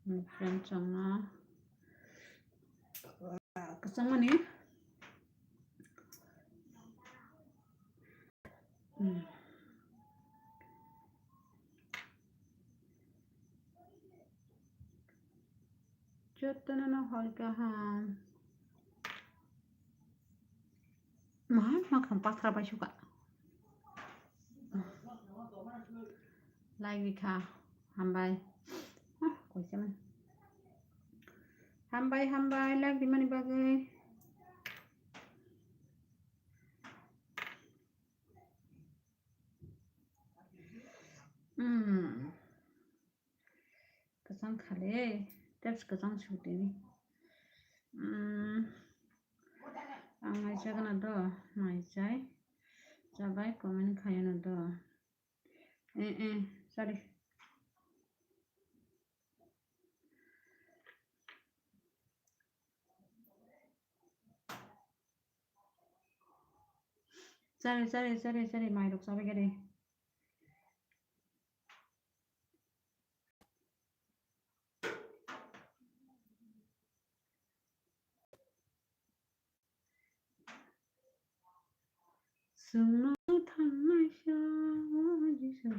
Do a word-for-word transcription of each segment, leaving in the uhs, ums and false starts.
Friend chwngno kwchangmani. Hmm. Jotono no hor kaham. Mahai makham pathra bai suka. Like rikha. Hambai. Ah, koisa man. Hambai, hambai, like rimani bagwi. Hmm. Kwchang khale, teps kwchang sutini. Hmm. Ang naijagana do, naijai. Chabai comment khaiyano do. Eh, eh, sorry. Sorry, sorry, sorry, sorry, mairok chabai gari. Chwngno thangnai sa o Jisu.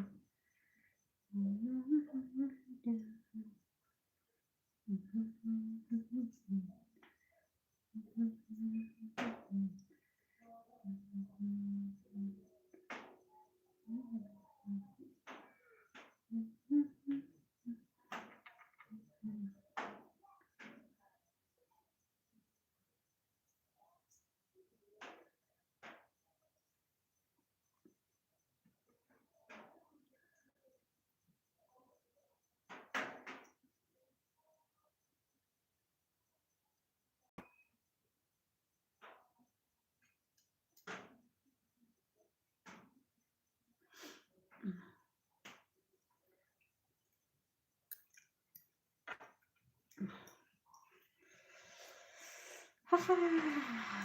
Haha,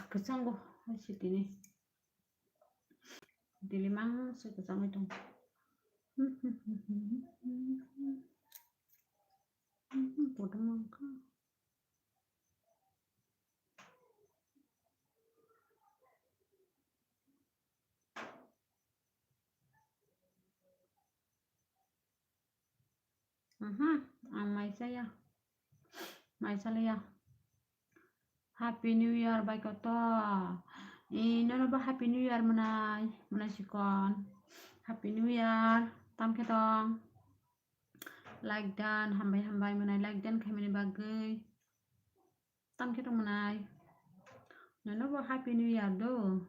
kwchango, hai se tini. Dili mang se kwchangwi tong. Kotorma wngkha. Mhm, ang mai chaya. Mai chalaya. Happy New Year bai koto. I nono bo Happy New Year mwnai, mwnai sikon. Happy New Year, tam khe tong. Like dan, hambai hambai mwnai like dan khaimani bagwi. Tam khe tong mwnai. Nono bo Happy New Year do.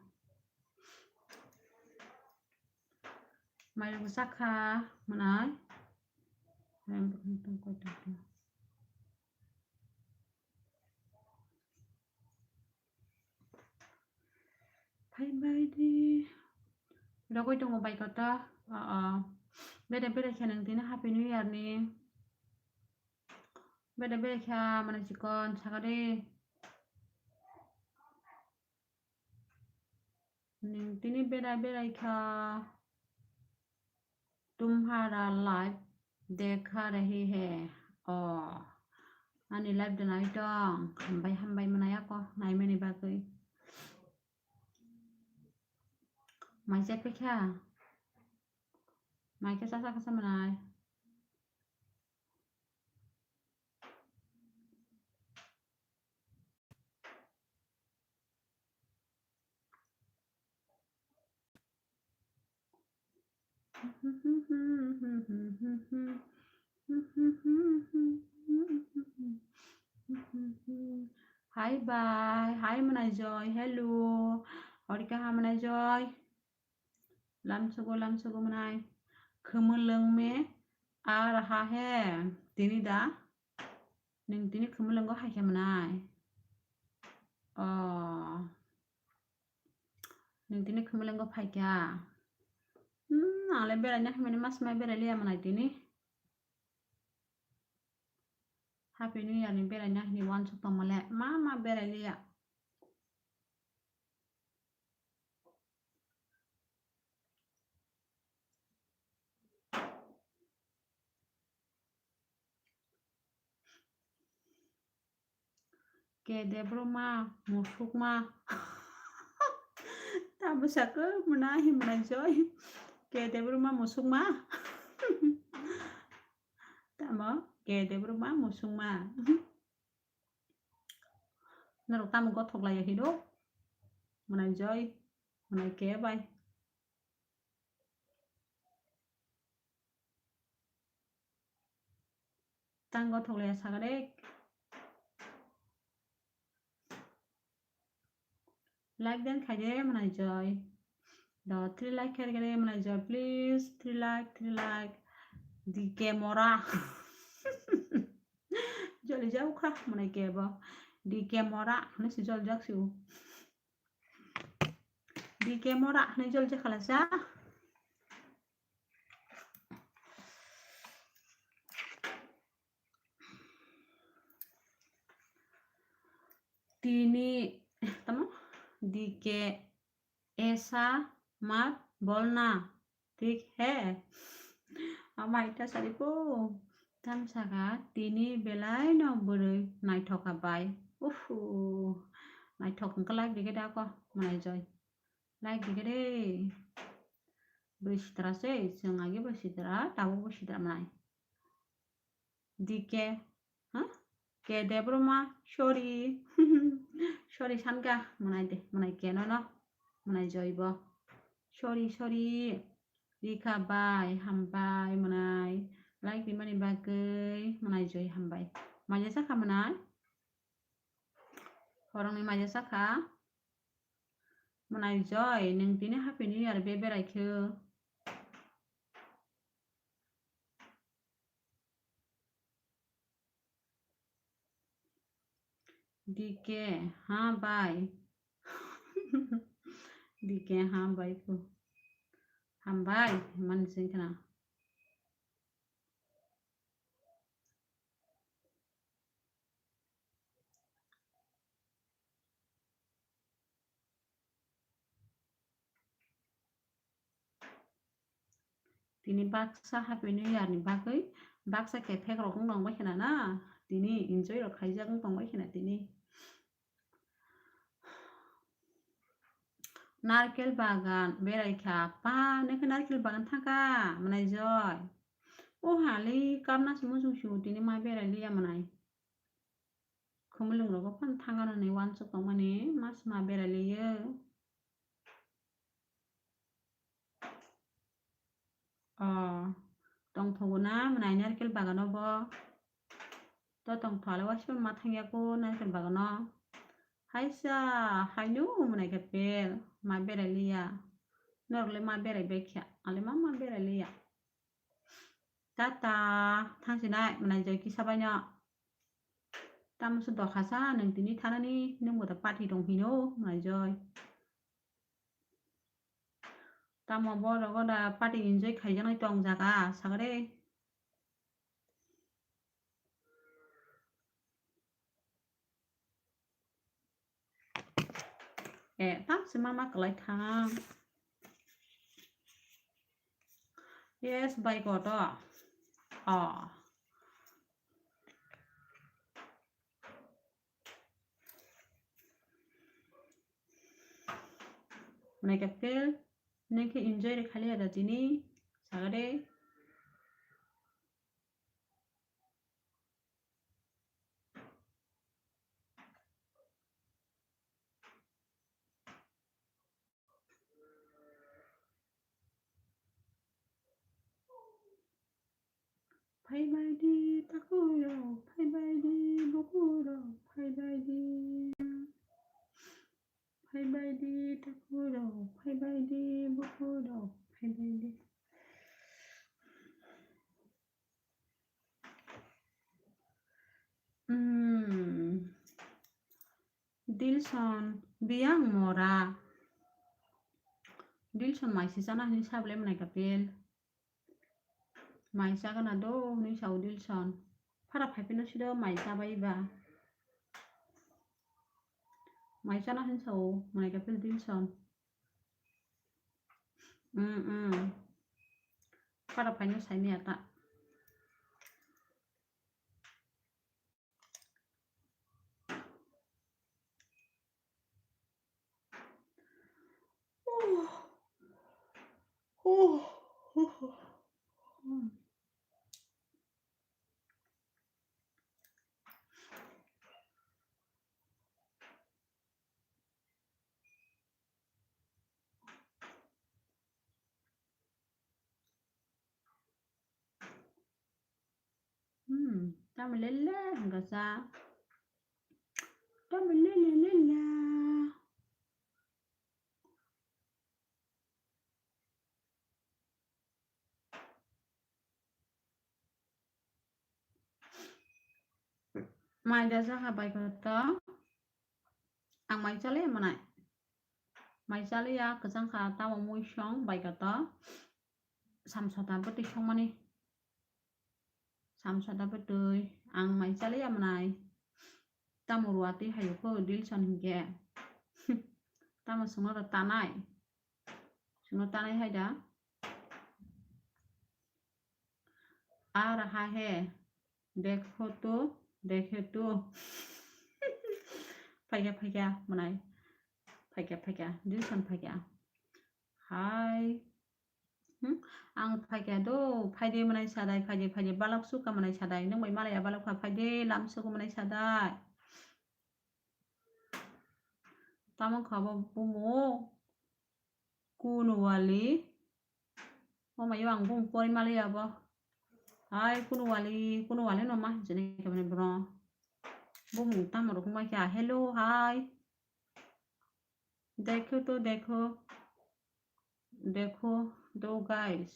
Mairok sakha mwnai. Mairok tong koi tong tong. Phai bai di. Rogwi tongo bai koto. O, o. Bede bede khe nang tini Happy New Year ni. Bede bede kha mwnai sikon sakha de. Ning tini berai berai kha. Tumhara live dekha rahi hai. O. Ani live de nai tong. Hambai hambai mwnai ako naimani bagwi. Mai chepekha. Mai khe chasa kasa mwnai. Hi bai, hi mwnai joy, hello. Orika ha mwnai joy. Lamsogo, lamsogo mwnai. Khumulwng me ar ha he. Tini da? Ning tini khumulwngo hai khe mwnai. O. Ning tini khumulwngo phai kha. Hmm, ale berai na himani mas mai berai liya mwnai tini. Happy New Year ni berai na hini wansuk tongmale. Ma, ma berai liya. K Debbarma musukma. Tamo sakhe mwnai himnai joi. K Debbarma musukma. Tamo K Debbarma musukma. Norok tamo gothok lai ya hino. Mwnai joi. Mwnai K bai. Tang gothok lai ya sakhe de. Like den khai de mwnai joi. Do three like khai de mwnai joi, please. Three like, three like. D K Mora. Joli jau kha mwnai K bo. D K Mora, hwnwi se jol jak su. D K Mora, hwnwi jol jak khala sa. Tini, tamo? D K ऐसा मत बोलना, ठीक है? Amai ta sari po. Tam saka tini belai no bwrwi naithok ka bai. Uhu. Naithok wngkha like dikhe da ko, mwnai joi. Like dikhe de. Bwrwi sitra se, chwng age bwrwi sitra, tabuk bwrwi sitra mwnai. D K, ha? K Debbarma, sorry. Sorry sanka, mwnai de, mwnai K no no, mwnai joi bo. Sorry, sorry. Rika bai, hambai, mwnai. Like rimani bagwi, mwnai joi hambai. Maija sakha mwnai? Horongni maija sakha? Mwnai joi, nwng tini Happy New Year be berai khe? D K, ha bai. D K, ha bai ko. Hambai, man sing khna. Tini baksa Happy New Year ni bagwi baksa kephek rok wng tong bai khna na, tini enjoy rok khaijak wng tong bai khna tini. Narkel bagan berai kha, pa, nokhe narkel bagan thangkha, mwnai joi. O hali, kapna se muchung su, tini ma berai liya mwnai. Khumulwng rogo phan thangano hinwi uansuk tongmani, mas ma berai liya. O, tongthogo na mwnai narkel bagano bo? To tongtho ale uansukma ma thangya ko narkel bagano. Haisa, haino mwnai khe pel, ma berai liya. Norok le ma berai bai kha, ale ma ma berai liya. Tata, thangsinai mwnai joi kisa baino. Tamo se dokhasa nwng tini thanani, nwng bo da party tong hino mwnai joi. Tamo borok o da party enjoy khaijaknai tong jaga sagre. Eh, tam se mama kwlai thang. Yes, bai koto. Oh. Mwnai khe pel, nokhe enjoy rw khaliya da tini, sagade. Phaibaidi takhurok, phaibaidi bukurok, phaibaidi. Phaibaidi takhurok, phaibaidi bukurok, phaibaidi. Hmm. Dilson, biyang mora. Dilson mai se chana hinwi sablai mwnai kapil. Mai chagana do hinwi sao Dilson. Phara phaiphino sido mai chabai ba. Mai chana hinwi sao mwnai kapil Dilson. Mm, mm. Phara phaino saimaya ta. Oh. Hmm, tamo lele hwnkha sa. Tamo lele lele. Mai da jakha bai koto. Ang mai chaliya mwnai. Mai chaliya kwchang kha tamo mui song bai koto. Samsota bwtwi songmani. Samsota bwtwi ang mai chaliya mwnai. Tamo ruatwi hayo kho Dilson hinkhe. Tamo songno rw tanai. Songno tanai hai da. Ar ha he. Dekho to, dekhe to. Phaikha, phaikha, mwnai. Phaikha, phaikha. Dilson phaikha. Hai. Hmm? Ang phaikha do, phaide mwnai sadai, phaide, phaide. Balok suka mwnai sadai. Nwng bai malaya balok kha phaide, lam suku mwnai sadai. Tamo kha bo bumo. Kunwali. O mayo ang bumung pori maliya bo. Hai, Kunwali, Kunwali no ma hinjani kemani bro. Bumung tamo rok ma kya? Hello, hi. Dekho to, dekho. Dekho to, guys.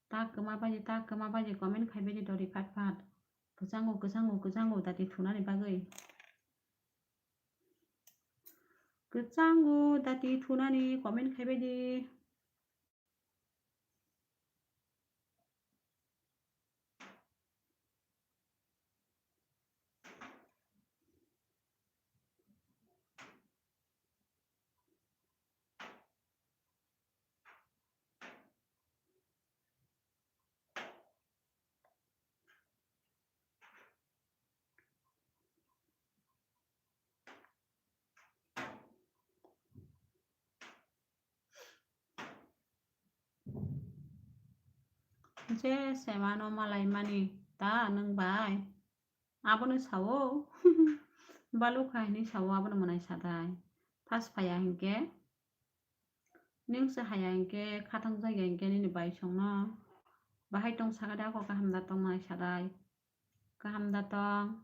Ta kwma bai, ta kwma bai comment khai bai di dori phat phat. Kwchango, kwchango, kwchango dati thunani bagwi. Kwchango dati thunani comment khai bai di. Je semano malaimani ta nwng bai? Abono sao. Balukha hinwi sao, abono mwnai sadai. Phas phaiya hinkhe. Nwng se haya hinkhe, khathang jagya hinkhe nini bai songno. Bahai tong sakha de ako kaham da tong mwnai sadai. Kaham da tong.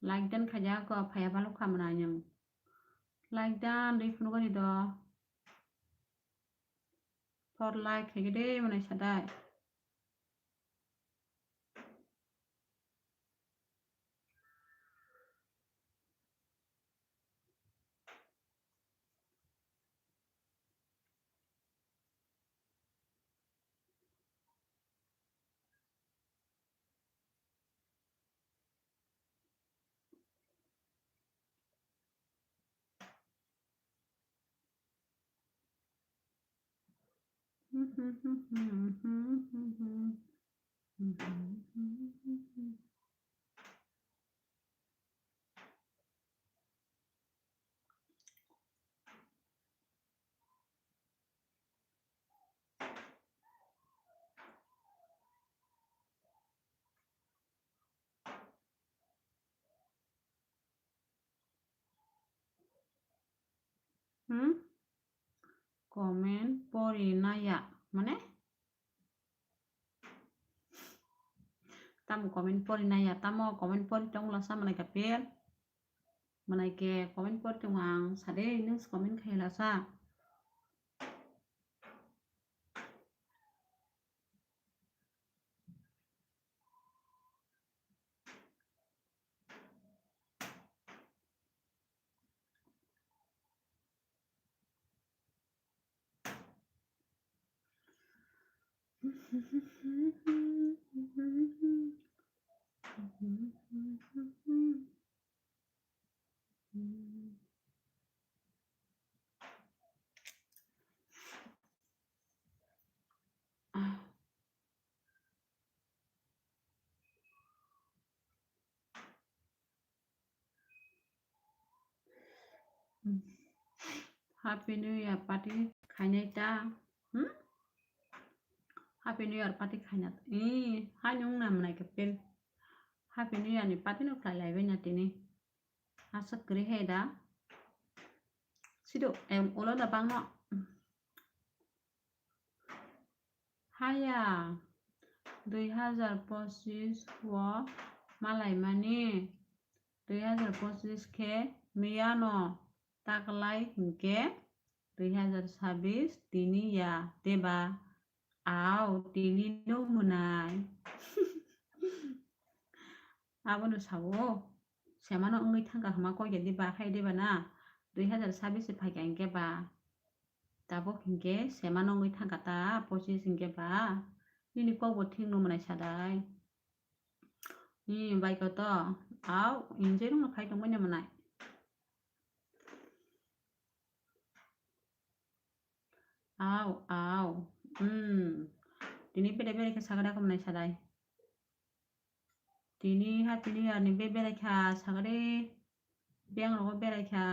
Like dan khaja ako phaiya balukha mwnai nwng. Like dan rwi phunukgo ni do. For like khaikhe de mwnai sadai. Hmm? Comment pori naya, mane? Tamo comment pori naya, tamo comment pori tong lasa mwnai kapil. Mwnai ke comment pori tong ang, sade nung comment khai lasa. Happy New Year party khainai ta. Hmm? Happy New Year party khaina. Ee, haino wngna mwnai khe pil. Happy New Year ni party no khlai lai bai na tini. Aswk kwrwi hai da. Sido, em, ulo da bangno. Haya, dui hazar pochis o malaimani, dui hazar pochis khe miyano taklai hinkhe dui hazar sabis tini ya deba? Au, tini no mwnai. Abono sao, semano wngwi thangkha hwnma kok ya diba, hai diba na? Dui hazar sabis se phaikha hinkhe ba? Tabuk hinkhe semano wngwi thangkha ta, pochis hinkhe ba? Nini kokbo thik no mwnai sadai. Ni bai koto, au, enjoy rwngno phai tongmani mwnai. Au, au. Hmm. Tini bere bere khe sagada khe mwnai sadai. Tini Happy New Year ni be berai kha sagade, beng rogo berai kha.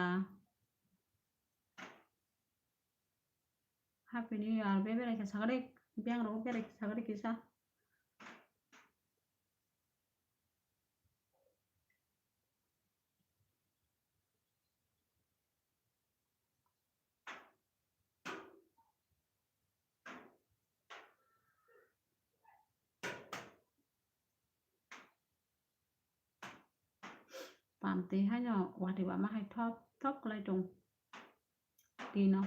Happy New Year be berai kha sagade, beng rogo berai kha sagade kisa. Pamtwi haino watwi wama hai thop thop kwlai tong. Tino.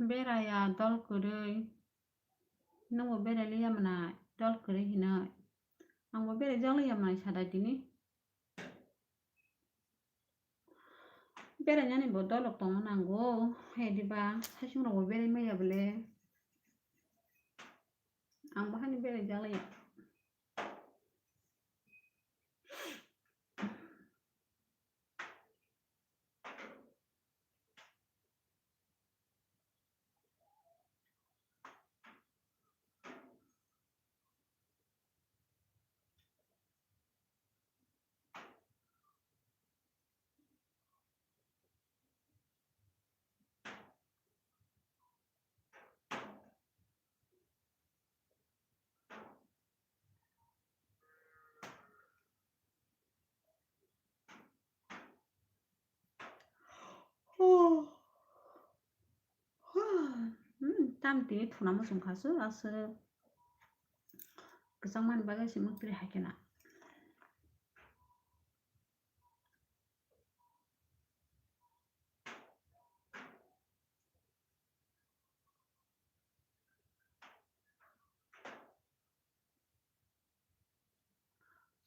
Beraya dol kwrwi. Nwngbo berai liya mwnai dol kwrwi hinwi. Angbo berai jak liya mwnai sadai tini. Berainani bo dolok tongna nango, hai diba, saichung rokbo berai maya bole. Ang bo hani berai jak liya. Hmm, tam tini thuna muchung kha su, aswk kwchangmani bagwi se mwtwi hai khe na.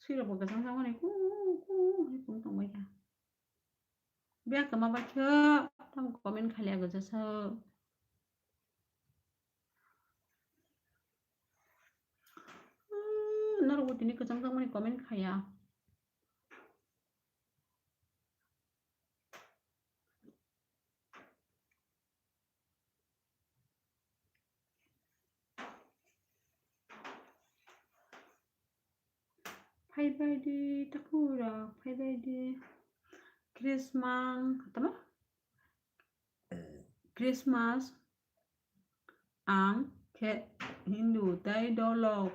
Swirokbo kwchang samani ku ku hai phung tongbai kha. Biya kwma bai khe tamo comment khalia gw jasa. Hmm, norokbo tini kwchang samani comment khaya. Phaibaidi takhurok, phaibaidi Christmas, tamo? Christmas ang khe Hindu tei dolok.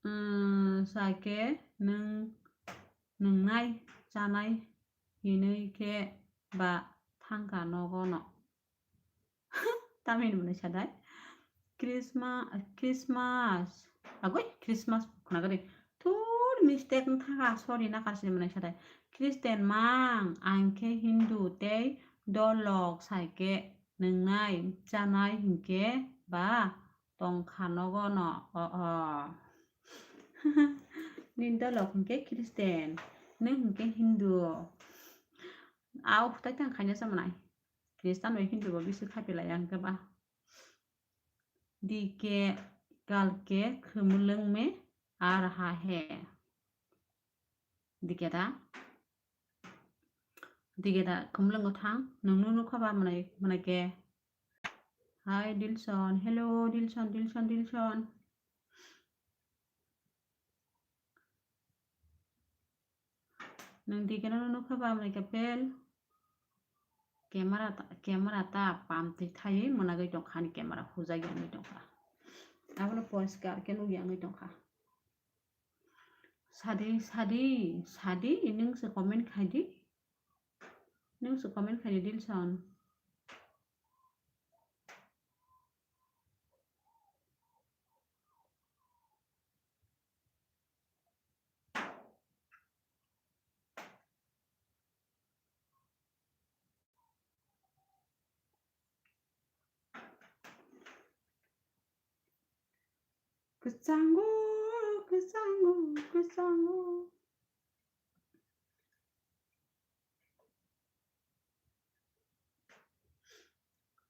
Hmm, sakhe nwng, nwngnai chanai hinwi khe ba thangkha nogo no. Tamni hwnwi sadai. Christmas, Christmas. Agoi, Christmas khna gari. Thur mistake wng thangkha, sorry na karsi hwnwi sadai. Christian mang, ang khe Hindu tei dolok sakhe nwngnai chanai hinkhe ba tongkha nogo no, o, o. Nini dolok hinkhe Christian, nwng hinkhe Hindu. Au, tai tang khaina sa mwnai. Christian bai Hindu bo bisi khapi lai ang khe ba. Dike kalke khumulwng me aa raha hai. Dikeda. Dikeda khumulwngo thang. Nwng nukha ba mwnai, mwnai khe. Hi Dilson. Hello Dilson, Dilson, Dilson. Nwng dikeno no nukha ba amrika pel. Camera ta, camera ta pam twi thaiwi mwnagwi tongkha ani camera hujagwi wngwi tongkha. Abono poriskar khe nukya wngwi tongkha. Sadi, sadi, sadi, nwng se comment khaidi. Nwng se comment khaidi Dilson. Kwchango, kwchango, kwchango.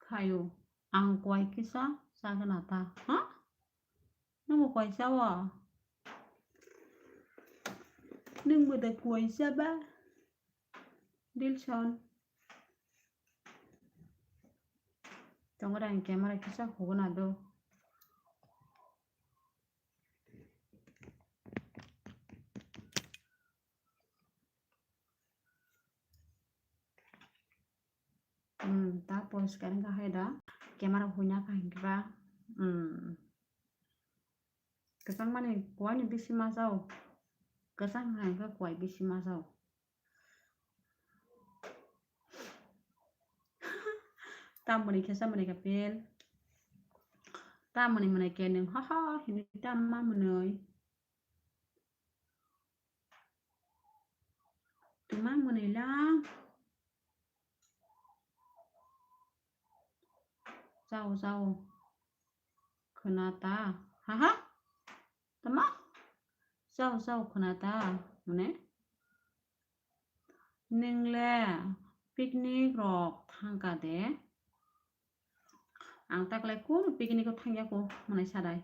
Khayo, ang kuai kisa chagwna ta, ha? Nwngbo kuai chao? Nwngbo de kuai chaba? Dilson. Tongo da ang camera kisa huguna do. Hmm, ta poriskar wngkha hai da. Camera huina kha hinkhe ba. Hmm. Kwchangmani kuaini bisi majao. Kwchang hai khe kuai bisi majao. Tamoni khe samani khe pel. Tamoni mwnai khe nwng ha ha hinwi tamma mwnai. Tuma mwnai lang. Chao, chao. Khna ta. Ha ha. Tama? Chao, chao, khna ta. Mane? Nwng le picnic rok thangkha de? Ang taklai kunu picnic o thangya ko, mwnai sadai.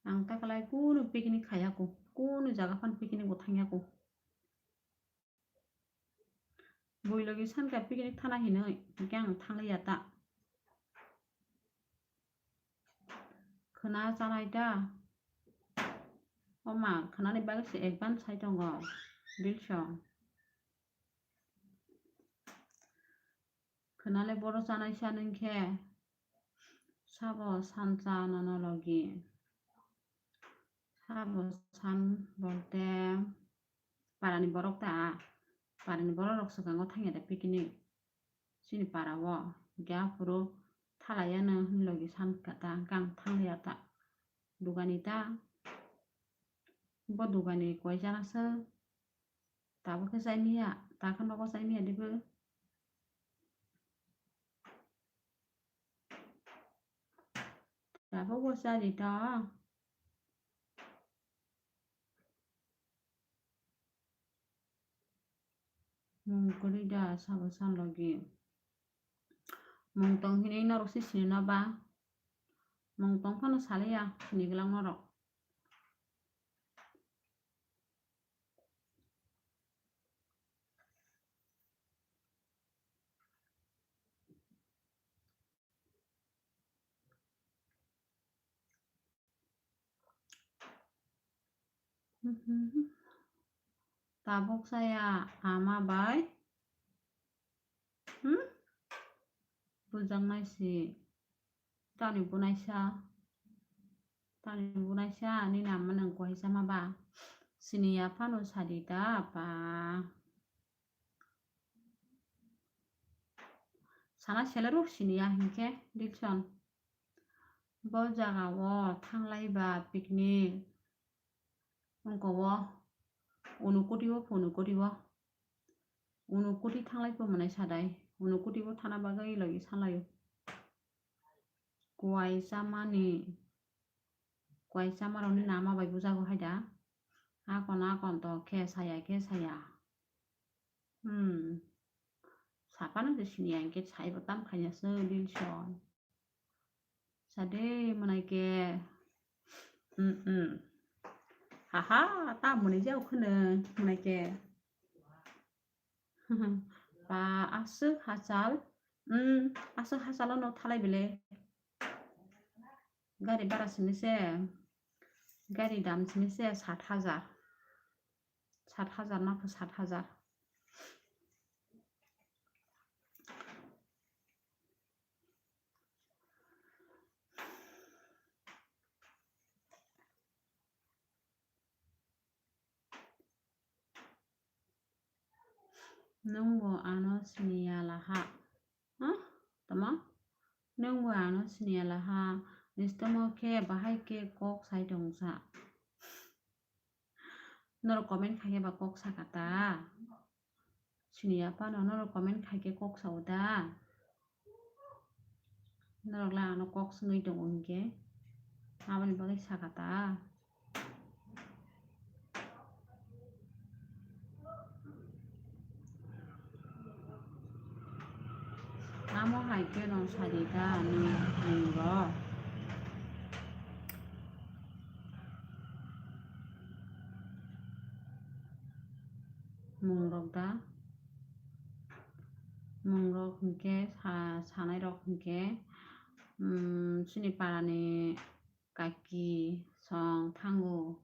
Ang taklai kunu picnic khaya ko, kunu jaga phan picnic bo thangya ko. Bui logi sanka picnic thana hinwi, hwnkhe ang thangliya ta. Khna chanai ta. O ma, khnani bagwi se advance sai tongo, Dilson. Khna le boro chanai sa nwng khe. Sabo san cha nono logi. Sabo san bolte parani borok ta, parani borok rok swkango thangya da picnic. Chini para o hwnkhe aphuru thalaiya no hinwi logi san kha ta, hwnkhe ang thangliya ta. Dugani ta, bo dugani koi jana se. Tabuk khe chai miya, ta khe nogo chai miya dibo. Tabuk bo chari ta. Mung kwrwi da sabo san logi. Mung tong hinwi norok se sini na ba? Mung tong phano saliya sini glak norok. Tabuk saya ama bai. Hmm? Bujaknai si. Tani bunaisa. Tani bunaisa, nini ama nwng kuaisa ma ba? Sini ya phano sadi ta ba. Sana seleruk sini ya hinkhe, Dilson. Bo jaga o thanglai ba picnic. Wngko o. Unukoti o, phunukoti o. Unukoti thanglai pho mwnai sadai. Unukoti bo thana bagwi logi salaio. Kuai chamani, kuai chamarokni nama bai bujago hai da. Akon akon to khe saya, khe saya. Hmm. Sapano se sini ya, hinkhe saibo tam khaina se Dilson. Sade mwnai khe. Hmm, hmm. Haha, ta mwnai jao khwno mwnai khe. Ba aswk hachal, hmm, aswk hachalo no thalai bele. Gari bara simi se, gari dam simi se sat hajar. Sat hajar na khe sat hajar. Nwng bo ano siniya laha. Ha? Tama? Nwng bo ano siniya laha. Nistamo khe bahai khe kok sai tongsa. Norok comment khai khe ba kok saka ta. Siniya phano norok comment khai khe kok sao da. Norok le ano kok swngwi tongo hinkhe. Aboni bagwi saka ta. Amo hai khe no sadi ta ani mung rok. Mung rok da. Mung rok hinkhe sa-, sanai rok hinkhe, um, chini parani kaki song thango,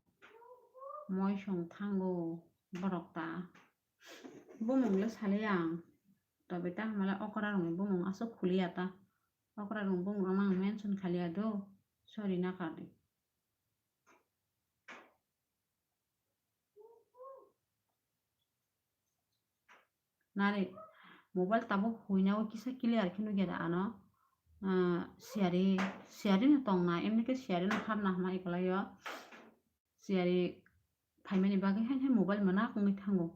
moi song thango borok ta. Bumung le saliya ang. Tobe ta hamale okra rokni bumung aswk khuliya ta. Okra rokni bumung rok no ang mention khaliya do. Sorry na kadi. Nari mobile tabuk huina o kisa clear khe nukya da ano. Ah, siyari, siyari no tongna, emni khe siyari no hapna hama ekolai o. Siyari phaimani bagwi hai hai mobile mwnakni thango.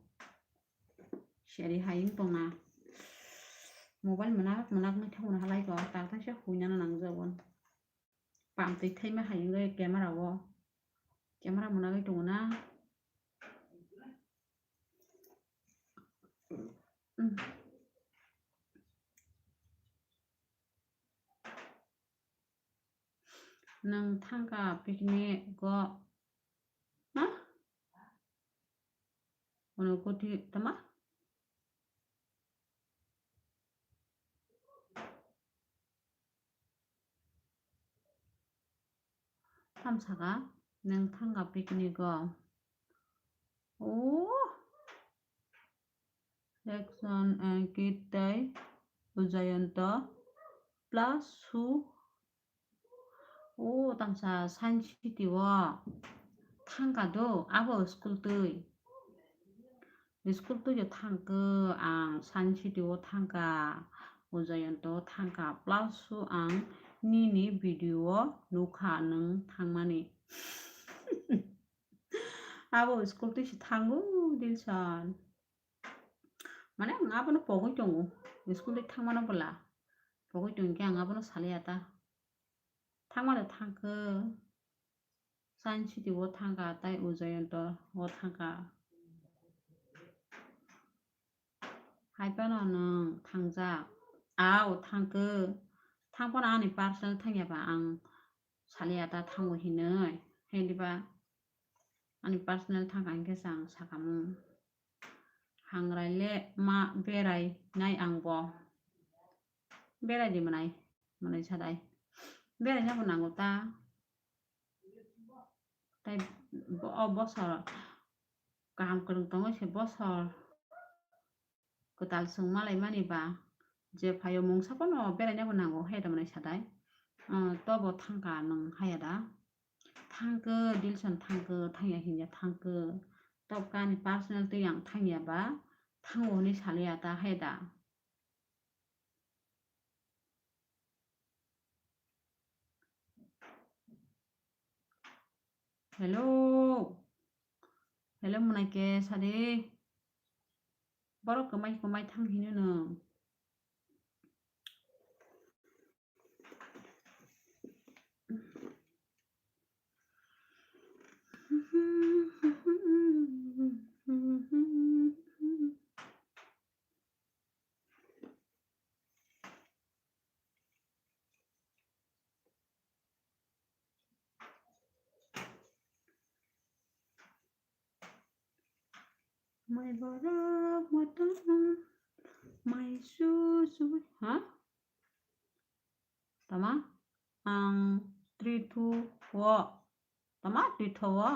Siyari hai wng tongna. Mobile mwnakni thango halai ko, ta kaisa huina no nangjago. Pamtwi thaima hai wngwi camera o. Camera mwnagwi tongo na. Nwng thangka picnic o, ha? Ono koti tama? Tam saka, nwng thangka picnic o. O, Jackson, eh, Kit tei Ujayanto plus su. O, tamsa Science City o thangka do, abo school twi. School twi o thangkhe ang Science City o thangka. Ujayanto o thangka. Plus su ang nini video o nukha nwng thangmani. Abo school twi se thango, Dilson. Mane ang abono pogwi tongo. School twi thangmano bwla. Pogwi tongkhe ang abono saliya ta. Thangmano thangkhe. Science City o thangkha, tai Ujayanto o thangkha. Hai phano nwng thangjak. Ao thangkhe. Thang phano ani personal thangya ba ang saliya ta thango hinwi. Hai diba? Ani personal thangkha hinkhe se ang sakamung. Hangrai le ma berai nai ang bo. Berai di mwnai, mwnai sadai. Berai nabo nango ta. Tai bo-, o bosor kaham kwrwng tongwi se bosor kwtal chwng malaimani ba, je phaio mungsa phano berainabo nango, hai da mwnai sadai. Ah, tobo thangkha nwng haya da? Thangkhe, Dilson thangkhe, thangya hinya thangkhe. Tobkha ani personal twi ang thangya ba, thango hwnwi saliya ta hai da? Hello. Hello, mwnai ke sadi. Borok kwmai kwmai thang hino no. Mai borok motom, mai su su, ha? Tama? Ang trithu wo. Tama tritho wo?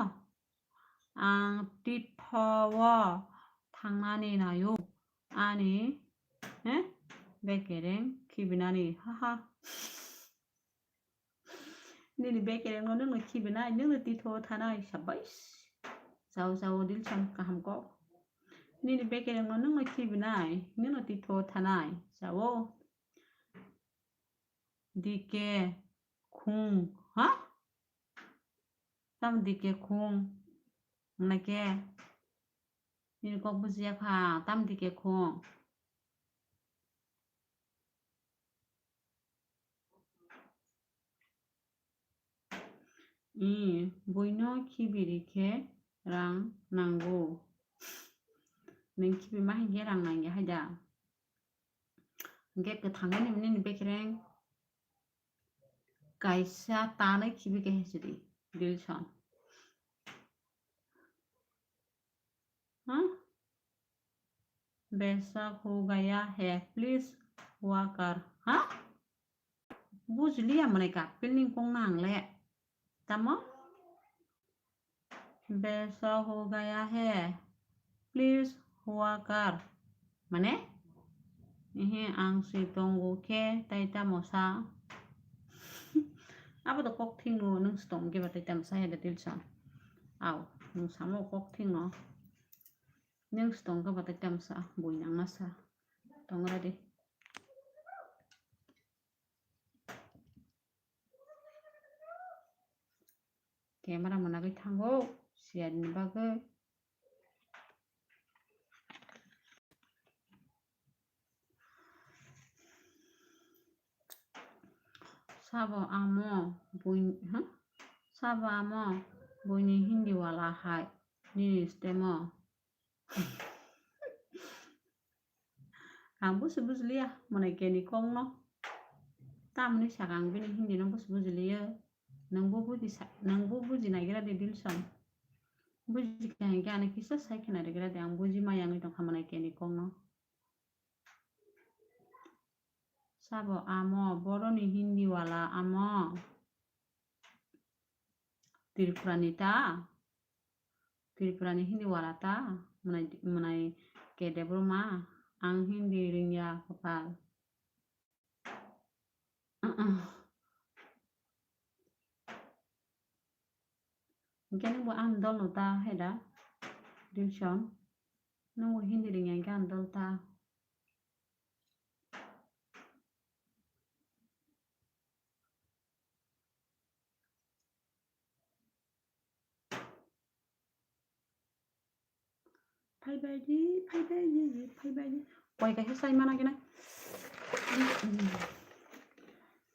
Ang titho-o thangnani naio. Ani, he? Bekereng khibinani. Haha. Nini bekerengno nwngno khibinai, nwngno titho-o thanai. Sabais. Chao, chao, Dilson, kaham kok. Nini bekerengno nwngno khibinai, nwngno titho-o thanai. Chao. Dike khung. Ha? Tam dike khung. Nake. Nini kok bujiya kha, tam dike khung. I, buino khibiri khe rang nango. Nwng khibima hai khe rang nangya hai da. Hwnkhe kwthang nini, nini bekereng kaisa tanwi khibi khe hesidi, Dilson. Ha? Besa ho gaya hai, please worker. Ha? Bujliya mane ka, pilning kong nang le. Tamo? Besa ho gaya hai, please worker. Mane? Ehe, ang si tongo khe tai tamo sa. Abo to kok thwngno, nwng si tong khe ba tai tamo sa hai da Dilson. Au, nwng samo kok thwngno. Nwng si tong khe ba tai tamo sa, bui nang ma sa. Tong ra di. Camera managwi thango, siyar ni bagwi. Sabo amo bui, ha? Sabo amo buini Hindi wala hai nini stemo. Ang busi bujiliya, mwnai keni kokno. Tamni saka ang bini Hindi no busi bujiliya. Nangbo buji sa-, nangbo buji naigira de Dilson. Buji kha hinkhe ani kisa sai khna rigira de, ang buji maya wngwi tongkha mwnai keni kokno. Sabo amo, boroni Hindi wala amo. Tripurani ta? Tripurani Hindi wala ta? Mwnai, mwnai K Debbarma, ang Hindi ringya kwpal. Hinkhe nwngbo ang dolno ta hai da, Dilson? Nwngbo Hindi ringya hinkhe ang dol ta. Phaibaidi, phaibaidi, phaibaidi. Koi kaisa sai mana kena.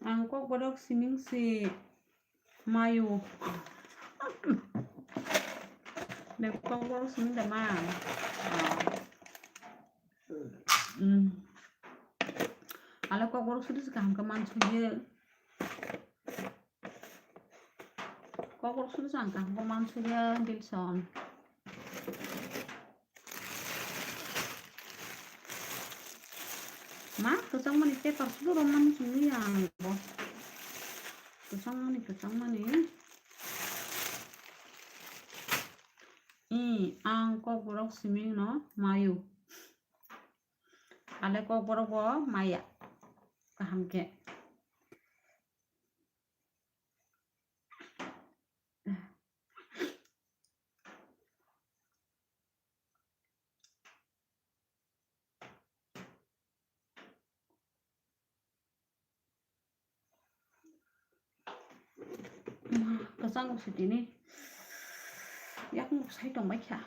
Ang kokborok siming si mayu. Ne kokborok siming da ma. Hmm. Ale kokborok sudi kaham khe mansuye. Kokborok sudi ang kaham khe mansuya, Dilson. Ma, kwchangmani paper sudi romani chumui ang bo. Kwchangmani, kwchangmani. I, ang kokborok siming no mayu. Ale kokborok bo maya. Kaham khe. Kwchang sitini yakung sai tongbai kha.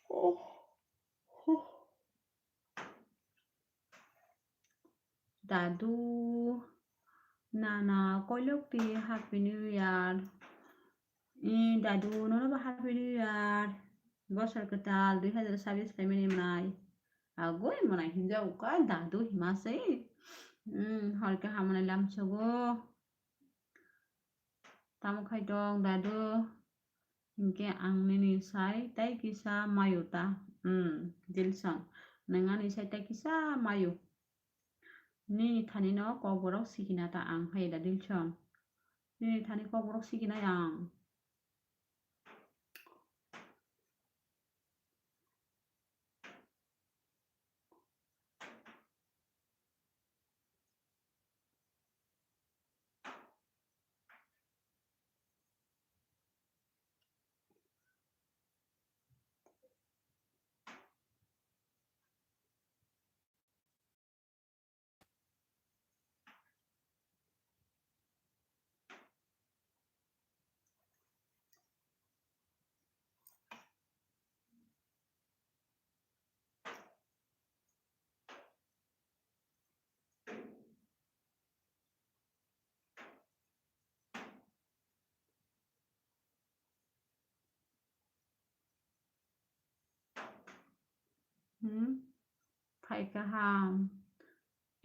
Oh. Huh. Dadu, nana, koilok ti Happy New Year. I, dadu, nono bo Happy New Year. Bosor kwtal dui hazar sabis phaimani mwnai. Agoi mwnai hinjao ka dadu hima se. Hmm, hor khe hamonai lamsogo. Tamo khai tong dadu? Hinkhe ang nini sai tai kisa mayu ta. Hmm, Dilson. Nwng ani sai tai kisa mayu. Nini thani no kokborok sikina ta ang hai da Dilson. Nini thani kokborok sikina ang. Hmm. Phai kaham.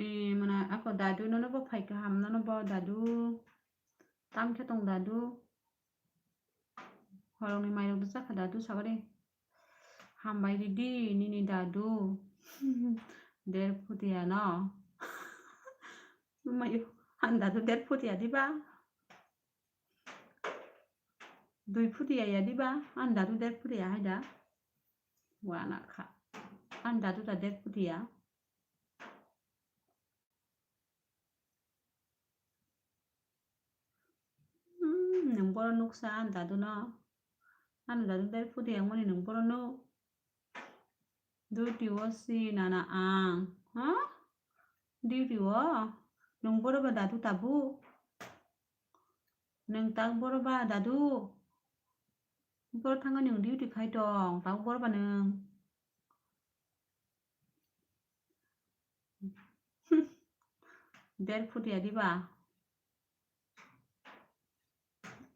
Eh, mana ako dadu nono bo phai kaham, nono bo dadu. Tam khe tong dadu. Horongni mairok do chakha dadu sagari. Hambai ridi nini dadu. Der phutia no. Mayo, han dadu der phutia diba? Dui phutia ya diba? An dadu der phutia hai da. Wana kha. An dadu ta der phutia. Hmm, nung boro nuksa an dadu no. An dadu der phutia mani nung boro nuk. Duty o si nana ang. Ha? Duty o? Nung boro ba dadu tabu? Nung tak boro ba dadu? Boro thangani nung duty khai tong, tak boro ba nung? Der phutia diba?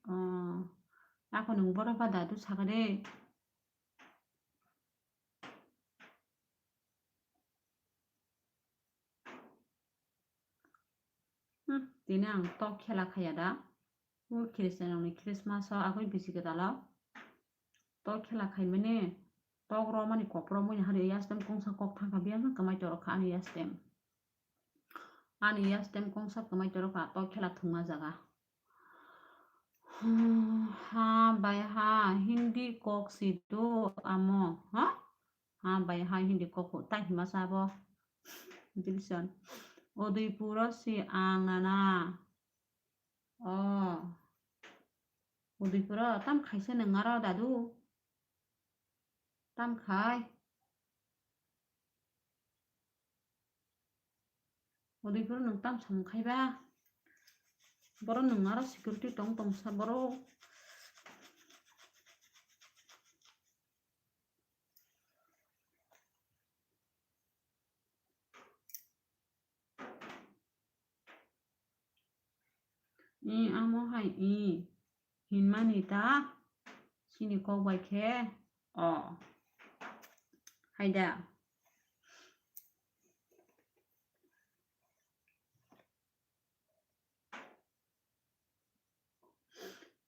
Oh, ako nung boro ba dadu sakha de. Hmm, tini ang tok khela khaya da. O Christian rokni Christmas o agoi bisi kwtal o tok khela khaimani tok romani kok romani hari yastem kongsa kok thangkha biyang kwmai torok kha ani yastem. Ani yastem kongsa kwmai torok kha tok khela thwngma jaga. Hmm, ha bai ha Hindi kok si do amo, ha? Ha bai ha Hindi kok tai hima sabo. Dilson. Udaipur o si ang nana. Oh. Udaipur o tam khaisa nung aro dadu. Tam khai. Udaipur nung tam samung khai ba. Boro nung aro security tong tong sa boro. I amo hai i hinmani ta chini kok bai khe o hai da.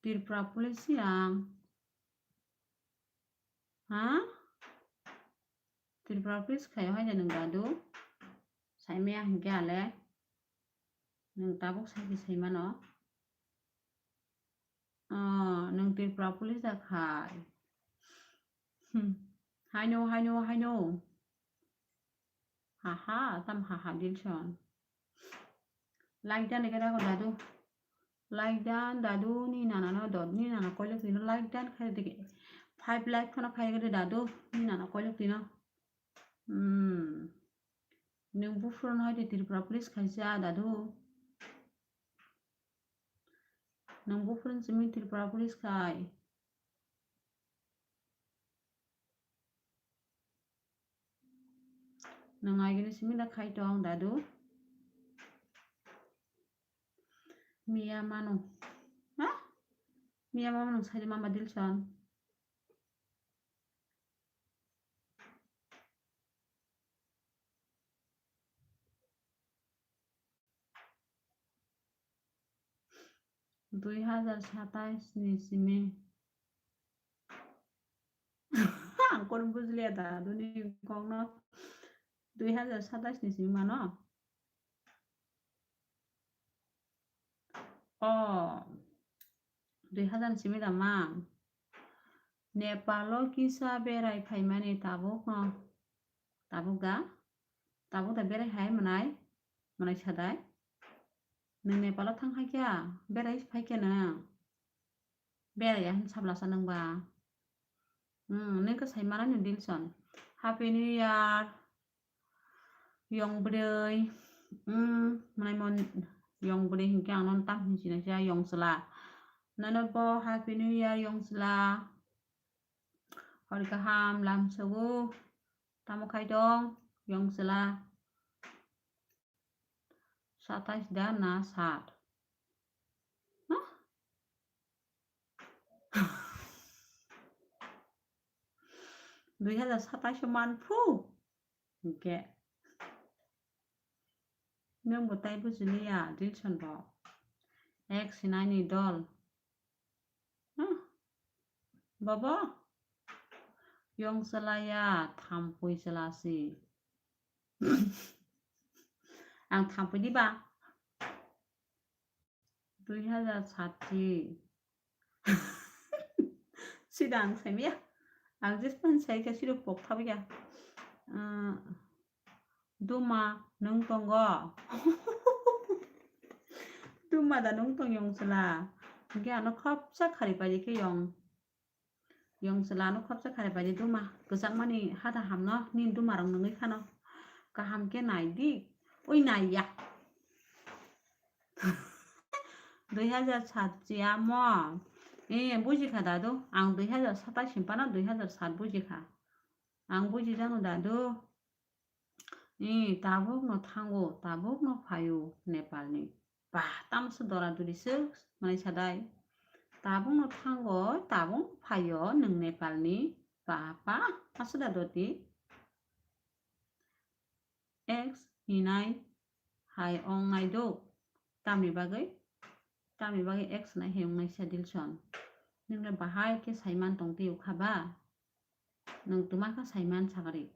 Tripura police yang. Ha? Tripura police khayo hai de nung dadu. Saimaya hinkhe ale. Nung tabuk saiki saimano. Ah, nung Tripura police da khai. Hmm. Haino, haino, haino. Haha, tam haha Dilson. Like dan ekera ko dadu. Like dan dadu ni nana no dot ni nana koilok tino like dan khai dege. Five like kono khai dege dadu ni nana koilok tino. Hmm. Nung bufron hai de Tripura police khaisa dadu. Nung bufron simi Tripura police khai. Nung agini simi da khai tong dadu. Miya manu. Ha? Miya mama nung sai mama Dilson. Dui hajar satais ni simi. Ang kono bujliya da, aduni kok no. Dui hajar satais ni simi mano. O, dui hazar ni simi da mang. Nepal o kisa berai phaimani tabuk no. Tabuk da? Tabuk da berai hai mwnai? Mwnai sadai? Nwng Nepal o thang hai kya? Berai phai kya nwng? Berai ya hin sabla sa nwng ba? Hmm, nwng khe sai mano ni Dilson. Happy New Year. Yong bwrwi. Hmm, mwnai mon yong bwrwi hinkhe ang nono tam hin sinai sa yong chwla. Nono bo Happy New Year yong chwla. Hor kaham lam sogo. Tamo khai tong yong chwla. Satais da na sat? Huh? Dui hazar satais o man phu. Hinkhe. Nwng bo tai bujiliya, Dilson bo. Ek sinai ni dol. Huh? Baba? Yong chwla ya, thampui chwla si. Ang thampui di ba? Dui hazar sat chi. Sida ang saimaya. Ang jispan sai khe sida pok thabya. Ah, Duma, nwng tongo? Duma da nwng tong yong chwla? Hinkhe ano khopsa khari paidi khe yong. Yong chwla ano khopsa khari paidi Duma. Kwchangmani hada hamno nini Duma rok nwngwi khano. Kaham khe nai di. Oi nai ya. Dui hazar sat chiya mo. Eh, buji kha dadu. Ang dui hazar satais ni pano dui hazar sat buji kha. Ang buji jano dadu. Ee, tabuk no thango, tabuk no phaio Nepal ni. Ba, tamo se dora duri se manai sadai. Tabuk no thango, tabuk no phaio nwng Nepal ni. Ba, ba, aswk da doti. X hinai hai ong nai do. Tamni bagwi, tamni bagwi X nai hai ong nai sa Dilson. Nwng le bahai khe saiman tong twi ukha ba? Nwng twma kha saiman sagari.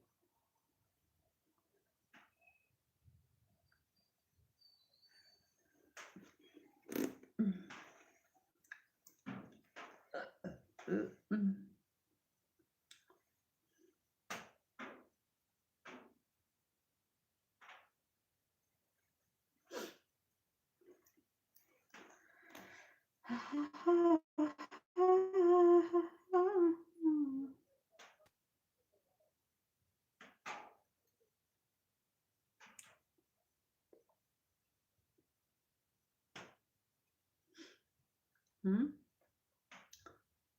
Hmm?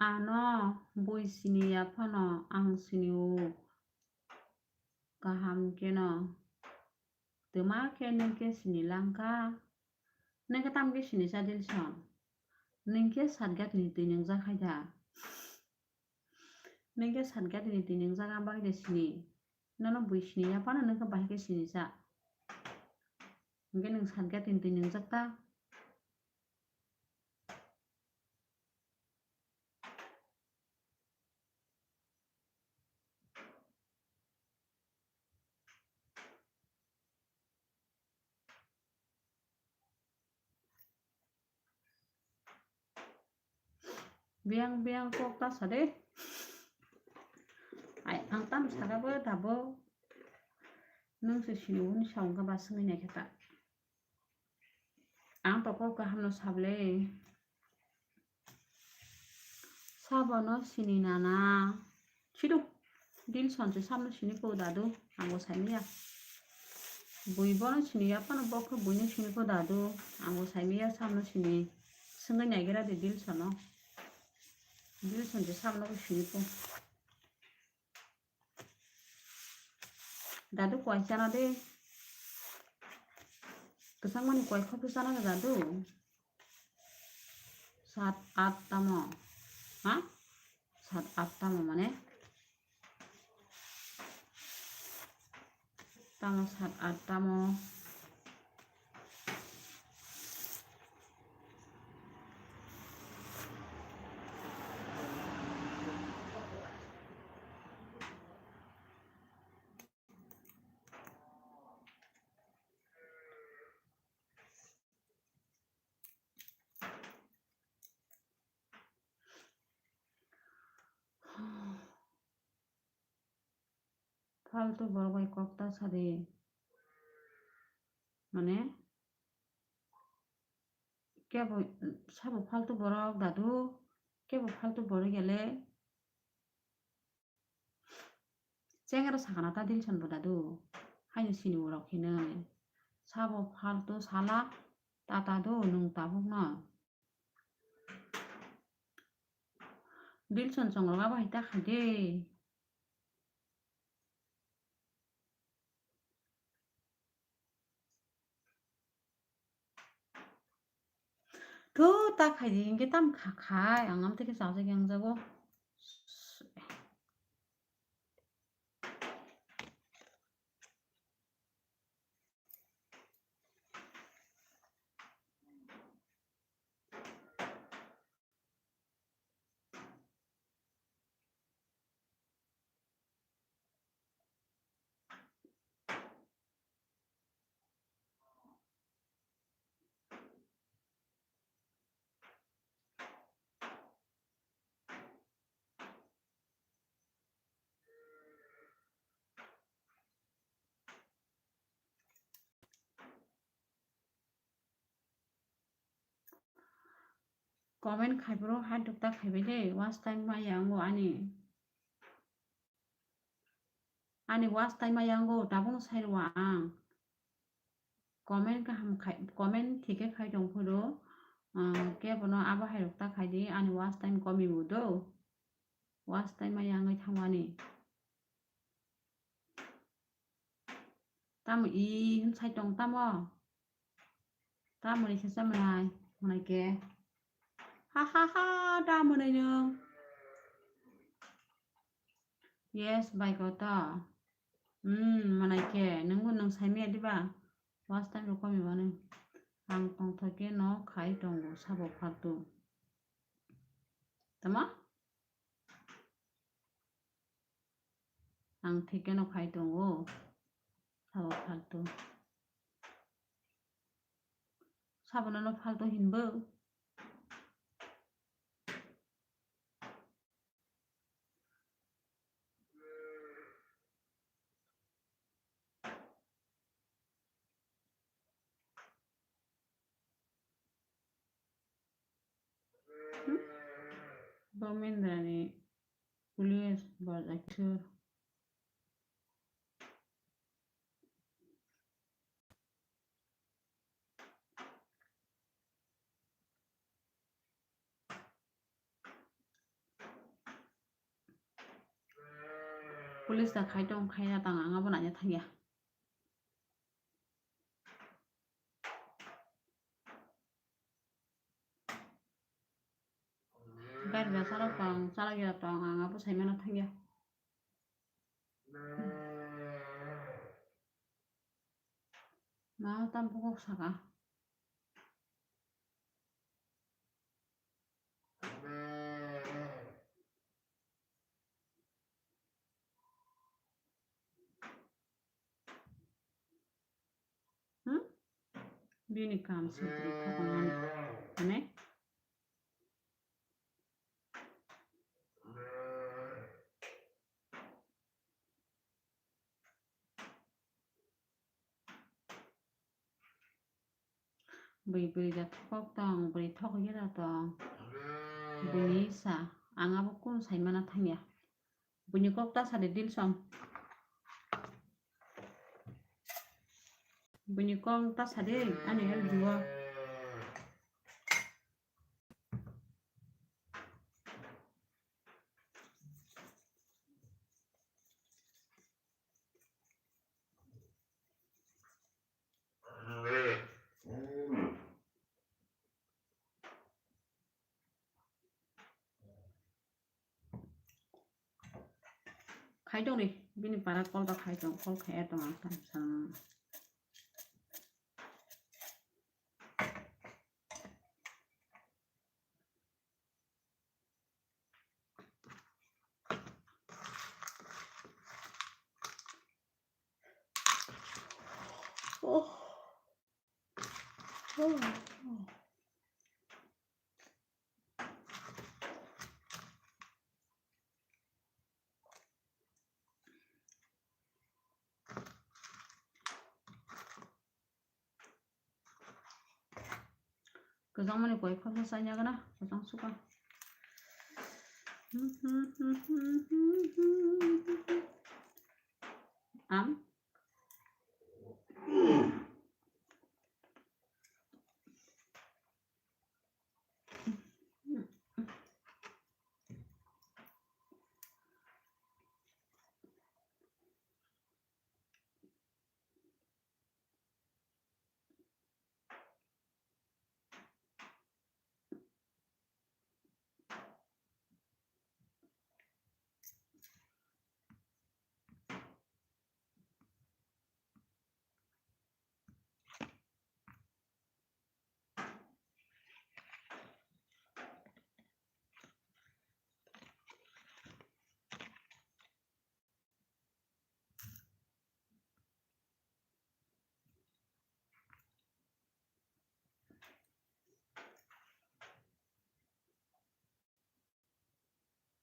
Ano bui sini ya phano ang sini o. Kaham khe no. Twma khe nwng khe sini langkha. Nwng khe tam khe sini cha Dilson. Nwng khe satgat ni twi nwngjak hai da. Nwng khe satgat ni twi nwngjak ang bagwi de sini. Nono bui sini ya phano nwng khe bahai khe sini cha. Hwnkhe nwng satgat ni twi nwngjak ta. Biyang biyang kok ta sa de. Ai, ang tam saka bo dabo. Nwng se sini uni sa wngkha ba swngwi nai khe ta. Ang to kok kaham no sable. Sabono sini nana. Sidu. Dilson se samno sini po dadu. Ang bo saimaya. Bui bono sini ya phano bo khe buino sini po dadu. Ang bo saimaya samno sini. Swngwi naigira de Dilsono. Dilson se samno bo sini po. Dadu koi chana de. Kwchangmani koi khopri chana de dadu. Sat at tamo. Ha? Sat at tamo mane? Tamo sat at tamo. Faltu borok bai kok ta sadi. Mane, kebo sabo faltu borok dadu, kebo faltu borok gele. Chengero sakana ta Dilson bo dadu. Haino sini borok hinwi. Sabo faltu sala ta ta do nwng tabukno. Dilson chongrok abo hai ta khai de. Thu ta khai di, hinkhe tam kha khai, ang am tei khe chajak yang jago. Comment khai bro, hai dukta khai bai de, watch time ma ya ango ani. Ani watch time ma ya ango, tabukno sai rw ang. Comment kaham khai, comment thik khe khai tong phuru, ah, kebono abo hai rok ta khai di, ani watch time komi bo do. Watch time ma ya wngwi thangmani. Tamo i hwn sai tong tamo? Tamo ni khe cha mwnai, mwnai khe. Ha ha ha, da mwnai nwng. Yes, bai koto. Hmm, mwnai khe, nwngbo nwng sai maya diba? Watch time rok komi mani. Ang tongthok khe no khai tongo sabo faltu. Tamo? Ang thik khe no khai tongo. Sabo faltu. Sabono no faltu hinbo. Hmm? Bo Mindrani police bajak sir. Police da khai tong, khai ya tang, ang abo naina thangya. Gari da chalok tong, chalok ya tong, ang abo sai mano thangya. Ma tam kok saka. Hmm? Bini kam sutri kha tongmani. Mane? Bui bui da thok tong, bui thok ye da tong. Bini sa, ang abo kun sai mana thangya. Buini kok ta sadi Dilson. Buini kok ta sadi ani el juo. Khai tong ni, bini para call ba khai tong, call khai tong ang tang sang. Oh. Kwchangmani koi khorsa chanya gana, kwchang suka. Am.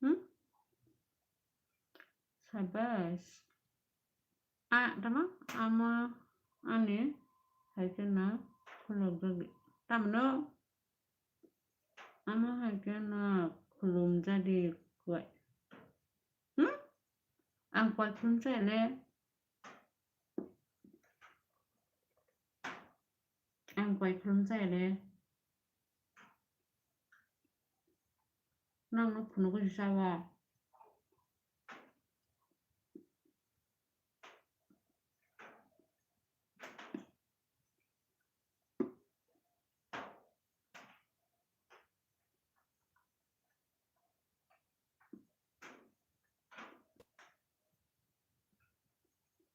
Hmm? Sabas. A, tama, ama, ani, hai khe na, khulok jagdi. Tamno, ama hai khe na, khulum jadi kwai. Hmm? Ang kwai khulum chai le. Ang kwai khulum chai le. Nang no phunugwi si sawa.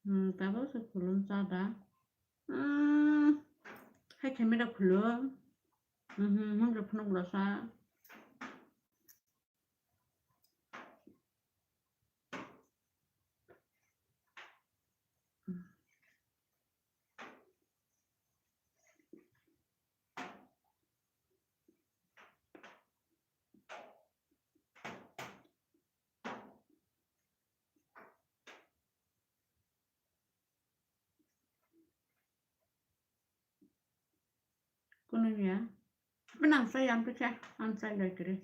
Hmm, tabuk se khulum cha da. Hmm, hai khe mera khulum. Hmm, hmm, hmm, phunuk rasa. Kunu ya. Penang saya yang pecah, ang saya lagi.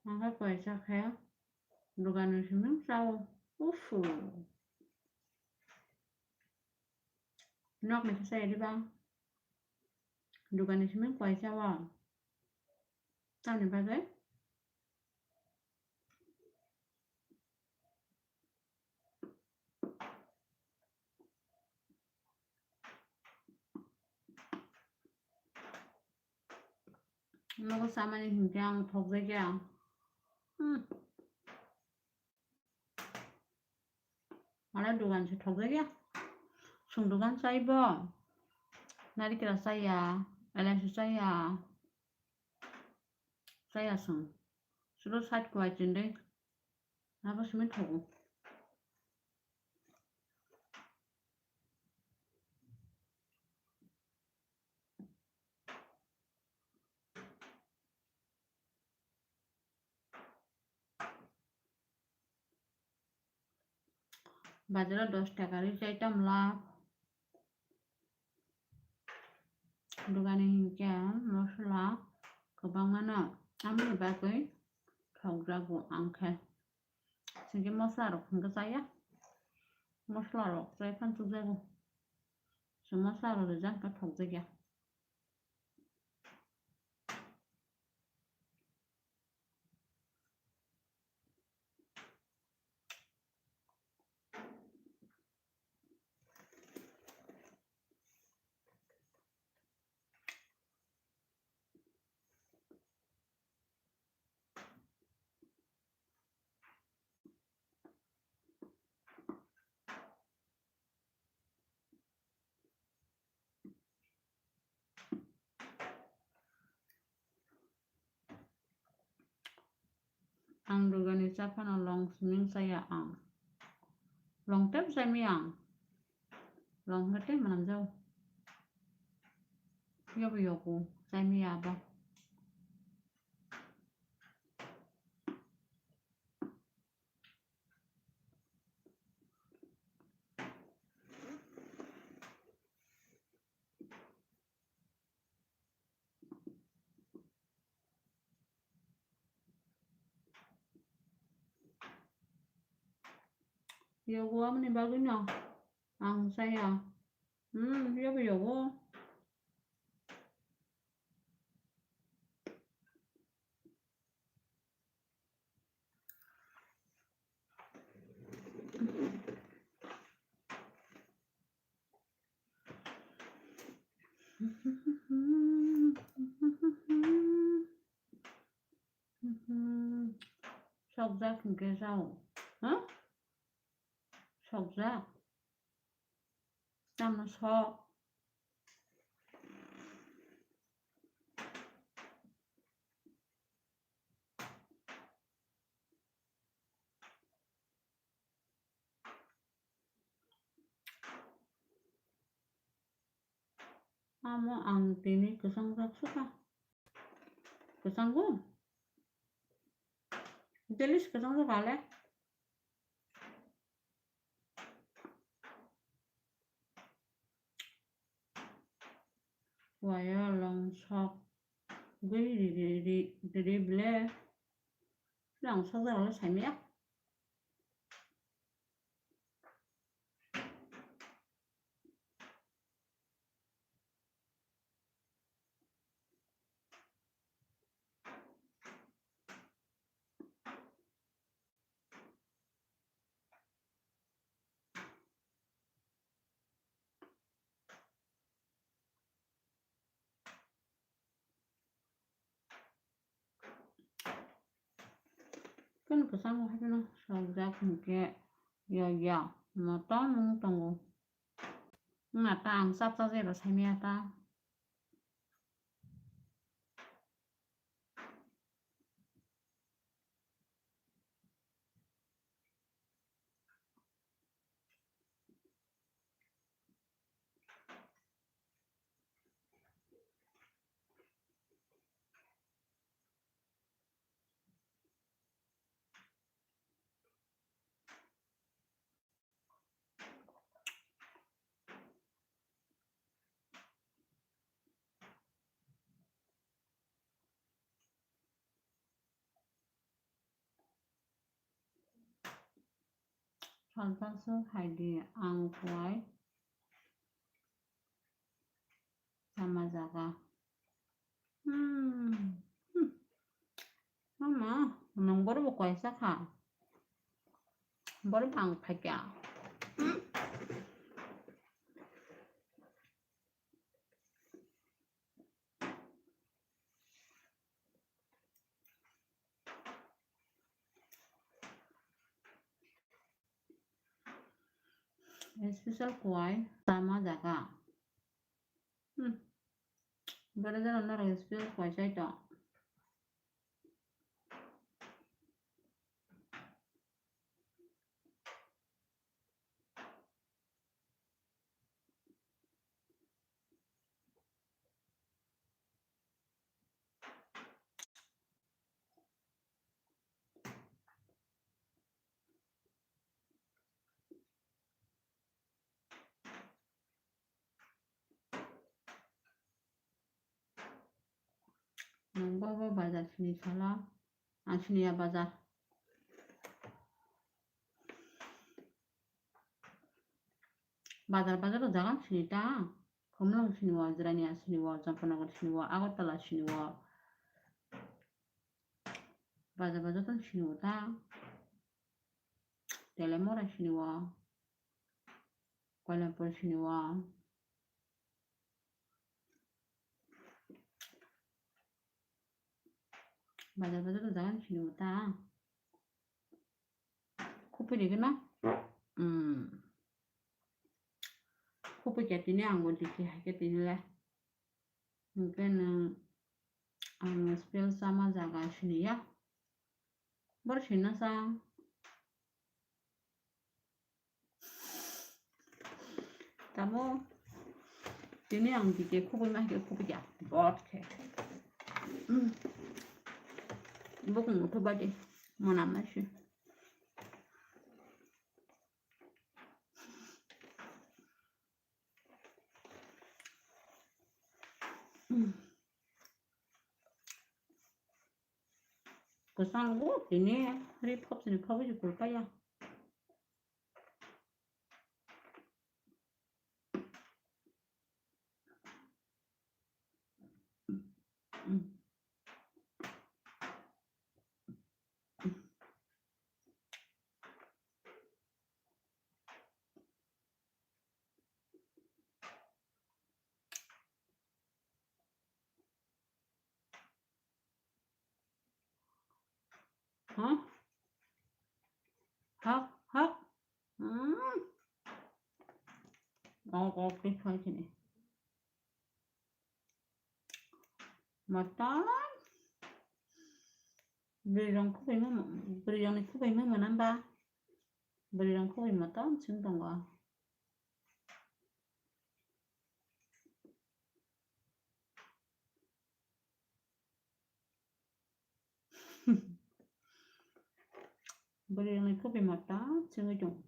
Ang khe kaisa khe dukani simi chao. Uff. Nokni khe chaya diba? Dukani simi kaisa o. Tamni bagwi? Nogo chamani hinkhe ang thokjakya. Hmm. Mane dugan se thokjakya. Chwng dugan chaibo. Narikela chaya, elaichi chaya. Chaya chwng. Sudo side kuwai chindwi. Abo simi thogo. Bazaro dos taka ri chai tamla. Dukani hinkhe mosola kwbangmano, amoni bagwi thokjago ang khe. Chwngkhe mosola rok hinkhe chaya. Mosola rok chai phano chukjago. Chwng mosola rok rijak khe thokjakya. Ang dugani cha phano long suming chaya ang. Long tep chai mi ang. Long hwnkhe tei manamjao. Yobo yobo chai mi abo. Yogo aboni bagwi no ang chaya. Hmm, yobo yogo. Sokjak hinkhe sao. Ha? Sokjak. Tamo sok. Amo ang tini kwchang jak sukha. Kwchanggo? Daily se kwchang jak ale. Waya long sok gwi ri ri ri ri ble. Lang sok jak ale saimaya. Kunu kwchang bo haino sokjak hinkhe ya ya motom wng tongo. Wngna ta ang chap chajai rw saimaya ta. Salsa so hai di ang kuai sama jaga. Hmm. Hmm. Mama, nung boro bo kuai sa kha. Boro bang phai kya. Hmm. Special kuai sama jaga. Hmm. Boro jana norok special kuai chai to. Nung bo bo bazar sini sala, ang sini ya bazar. Bazar bazar o jaga sini ta, Khumlwng sini o, Jirania sini o, Champanagar sini o, Agartala sini o, bazar bazar tong sini o ta, Telemora sini o, Koilampur sini o. Bazar bazar o jaga sini o ta. Khupui rigwna. Hmm. Khupui khe tini ang bo dikhe hai khe tini le. Hinkhe nwng ang spell sama jaga sini ya. Bor sinna sa. Tamo tini ang dike khubui ma ke khubui ya. Bot khe. Bukung utho badi. Monam na si. Kwchang o tini ri phop sini phop se kulpa ya. Huh? Hak, hak. Hmm. Oh, oh, please, please, please. Matan. Bwrwi rong khubui ma, bwrwi rong ni khubui ma mwnam ba. Bwrwi rong khubui matan sing tongo. Bwrwi rok ni khubui mata chwngwi tongo.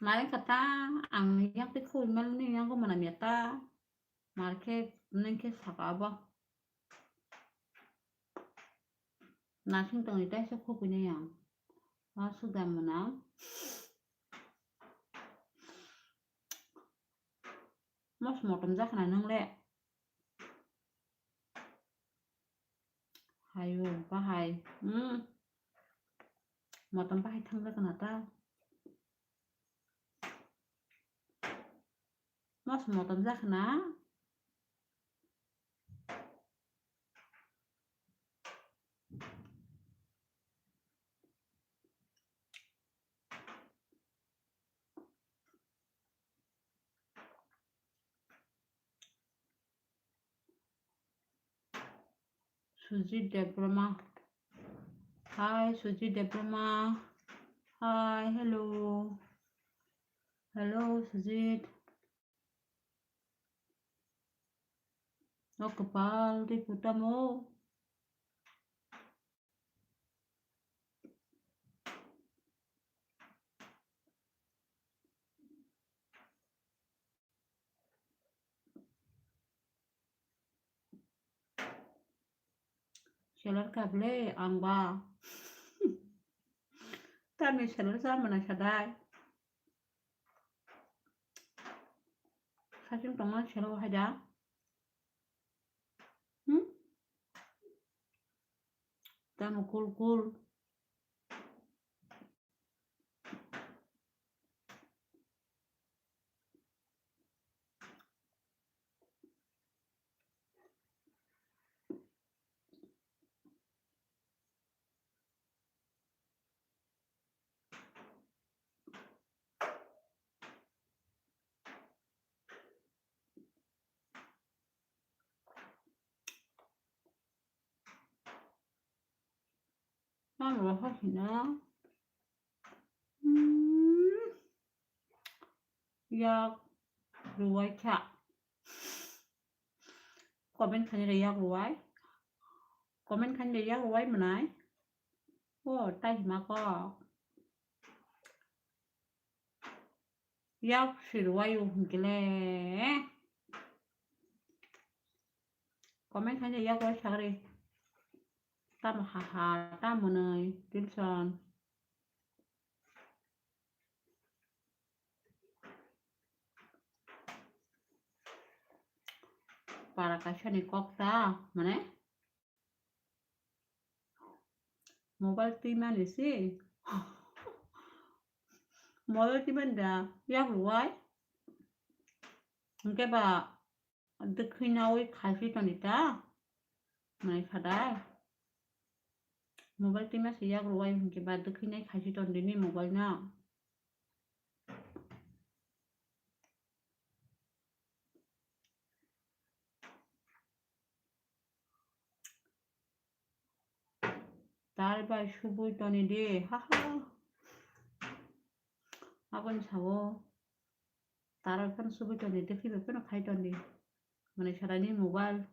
Mari kata ang yang te khui mal ni yang ko mana miata. Mar khe neng khe saka bo. Nasing tongni taisa khukui nai ang. Ma suda mwnang. Mas motom jakhna nang le. Hayo, bahai. Hmm. Motom bahai thang jakhna ta. Mas motom jakhna. Sujit Debbarma. Hi, Sujit Debbarma. Hi, hello. Hello, Sujit. O kwpal tei putamo. Seller kable ang ba. Tami seller sa mana sadai. Sasing tongo selo haida. Hmm? Tamo cool cool. Tamo rohor hino. Hmm. Yak ruwai kha. Comment khainai rw yak ruwai. Comment khaina de yak rwai mwnai. O, tai hima kok. Yak si rwai o hwnkhe le. Comment khaina yak rwai sagri. Tamo ha ha, tamo nai, tension. Para kaisa ni kok ta, mane? Mobile twi mani si. Mobile twi mani da, yak rwai. Hwnkhe ba, dwkhwinaui khaisi toni ta? Mwnai sadai. Mobile twi masi yak rwai hwnkhe ba dwkhwinai khaisi ton dini mobile no. Tar bai subui toni de, ha ha. Aboni sao. Tar bai phano subui toni de, phiba phano khai toni. Mwnai sadai ni mobile.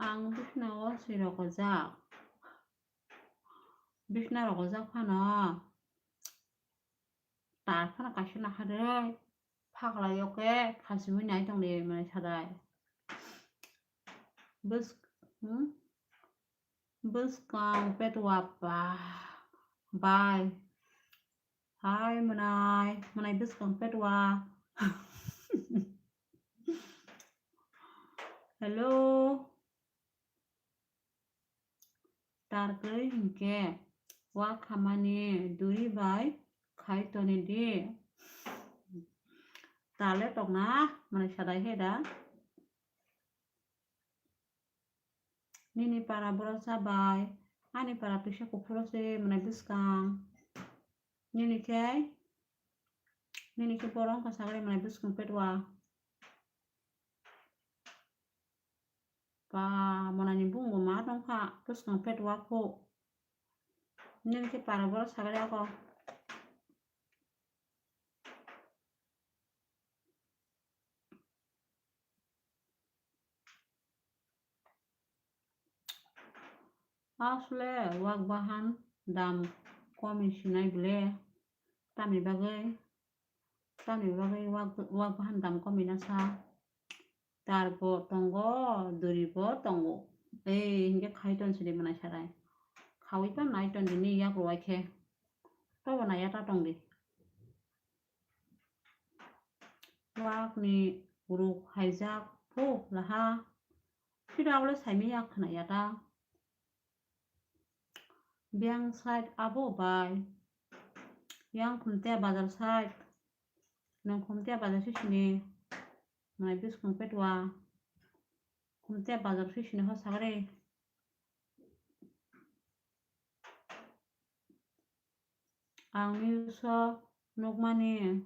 Ang bisna o si rokojak. Bisna rokojak phano. Tar phano kaisa naharwi phaklai o khe khasiui nai tongdi mwnai sadai. Bwsk-, hmm? Bwskang petwa pa bai. Hai mwnai, mwnai bwskang petwa. Hello. Tar kwrwi hinkhe wak khamani duri bai khai toni di. Tale tokna mwnai sadai he da. Nini para borok cha bai, ani para twisa kuphuru se mwnai bwskang. Nini khe, nini khe borok wngkha sagri mwnai bwskang petwa. Ba, mwnai ni bung bo ma tongkha, bwskang petwa kho. Nini khe para borok sagri ako. Asle wak bahan dam komi sinai bole, tamni bagwi, tamni bagwi wak, wak bahan dam komi na sa. Tar bo tongo, duri bo tongo. Ei, hinkhe khai ton sidi mwnai sarai. Khaui to nai ton dini yak rwai khe. Tobo nai ya ta tong di. Wak ni ruk haijak phu laha. Phiro abole saimanya khwna ya ta. Biyang side abo bai. Yang khumte bazar side. Nang khumte bazar sisini. Mwnai bwskang petwa. Khumte bazar sisini ho sagre. Ang news o nukmani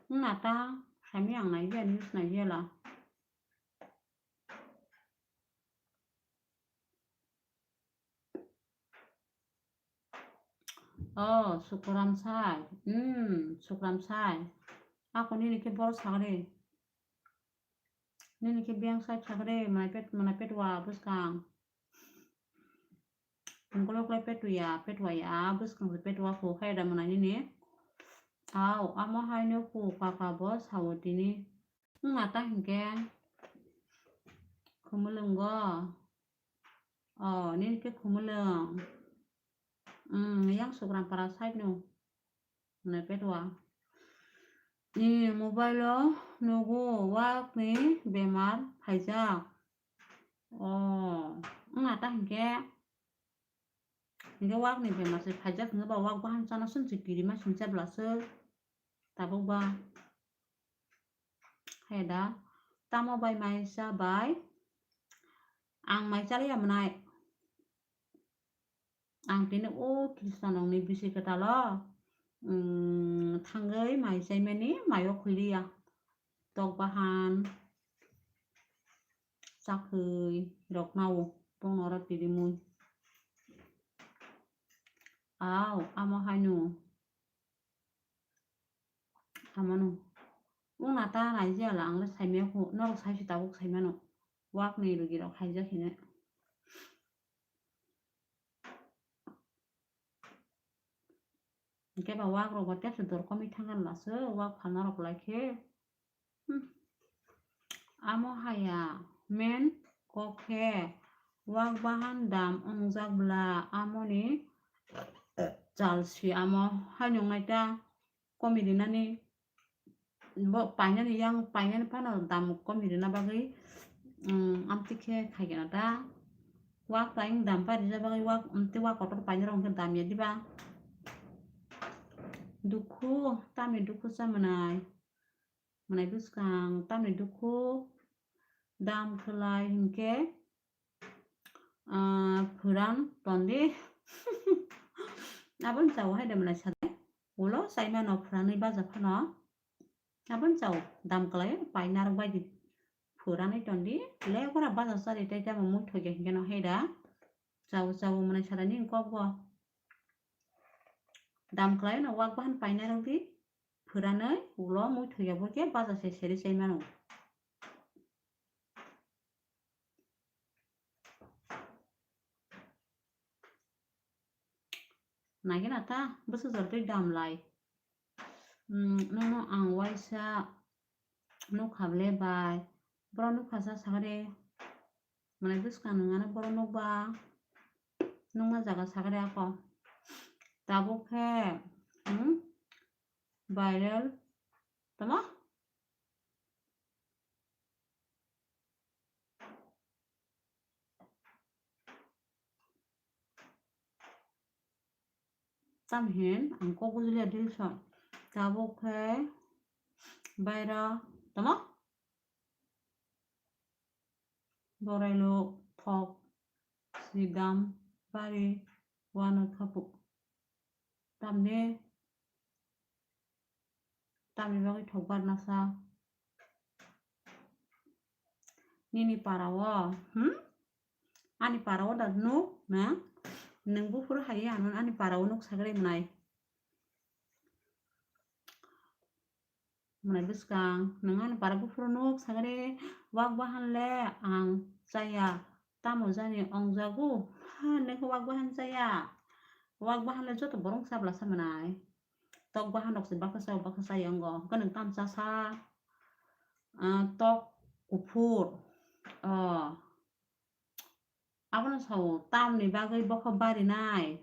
wngna ta saimanya ang naiya, news naiya la. Oh, Sukram sai. Hmm, Sukram sai. Ako nini khe bor sagre. Nini khe biyang side sagre, mwnai pet, mwnai petwa bwskang. Tongkoloklai petuya, petwaya, bwskang se petwa kho khe da mwnai nini. Au, amo haino kho kaka bo sao tini. Wngna ta hinkhe. Khumulwngo. Oh, nini khe Khumulwng. Hmm, yang Sukram para side no. Mwnai petwa. Ni mobile o nugo wak ni bemar phaijak. Oh, wngna ta hinkhe. Hinkhe wak ni bemar se phaijak hinkhe ba wak bahan chana song se kirima singcha bwla se. Tabuk ba. Hai da. Tamo bai maisa bai. Ang mai chaliya mwnai. Ang tini o Kristonokni bisi kwtalo, mm, thangwi mai chaimani maio khuiliya. tok bahan, chakhwi rok nao, bongno oro tirimwi. Au, amo haino. Amano. Wngna ta naijiyala, ang le saimaya kho, norok saisi tabuk saimano. Wakni rugirok haijak hine. Hingke ba wakrok bo tepsa dor komwi thangkha laso, wak phalna rok lai khe. Hmm. Amo haya men kok khe wak bahan dam wngjak bla, amoni chal si amo haino wngnai ta komi rinani. Bo painani yang, painani phano dam komi rina bagwi, um, amtwi khe khaigena ta. Wak ta wng dam pairina bagwi wak, um, tei wak kotor painarok hwnkhe dam ya diba? Dukhu, tamni dukhu cha mwnai? Mwnai bwskang tamni dukhu? Dam khlai hinkhe, ah, phuran tondi. Aboni chao hai de mwnai sadai. Ulo chaimano phuranwi baja phano. Aboni chao dam khlai painarok bai di. Phuranwi tondi. Lekora baja chari tei tamo muithokya hinkhe no hai da. Chao chao mwnai sadani kok bo. Dam khlai no wak bahan painarok di. Phuranwi ulo muithokya bo khe baja se seri chaimano. Naigena ta bwswk jora twi dam lai. Hmm, nono ang waisa nukha ble bai. Borok nukha sa sakha de. Mwnai bwskang nung ano borok nukba. Nukma jaga sakha de ako. Tabuk khe, hmm, viral tamo? Tamhin ang kok bujiliya dilson. Tabuk khe baira tamo? Borailo thok sidam bari wano thapuk. Tamni Tamni bagwi thok barna sa? Nini para o, hmm? Ani para o da nuk na? Nwng buphuru hai ano ani para o nuk sagre mwnai. Mwnai bwskang, nwng ani para buphuru nuk sagre, wak bahan le ang chaya. Tamo jani ongjago? Ha, nwng khe wak bahan chaya? Wak bahan le joto borok sabla sa mwnai. Tok bahan rok se baksa sao, baksa sao wngo. Hwnkhe nwng tam chasa? Ah, tok kuphur. Oh. Abono sao, tamni bagwi bokha barinai?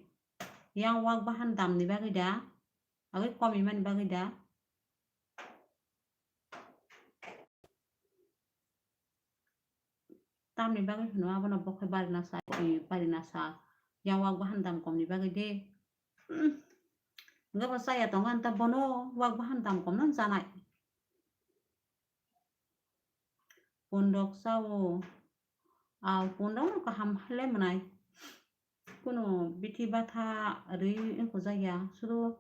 Yang wak bahan damni bagwi da? Agwi komimani bagwi da? Tamni bagwi hwnwi abono bokhe barina sa, eh, barina sa. Yang wak bahan dam komni bagwi de. Hmm. Hwnkhe bo chaya tongo, anta bono wak bahan dam komno chanai. Pondok sao. Au, pondok no kaham le mwnai. Kuno bithi batha rwi wngkujak ya. Sudu,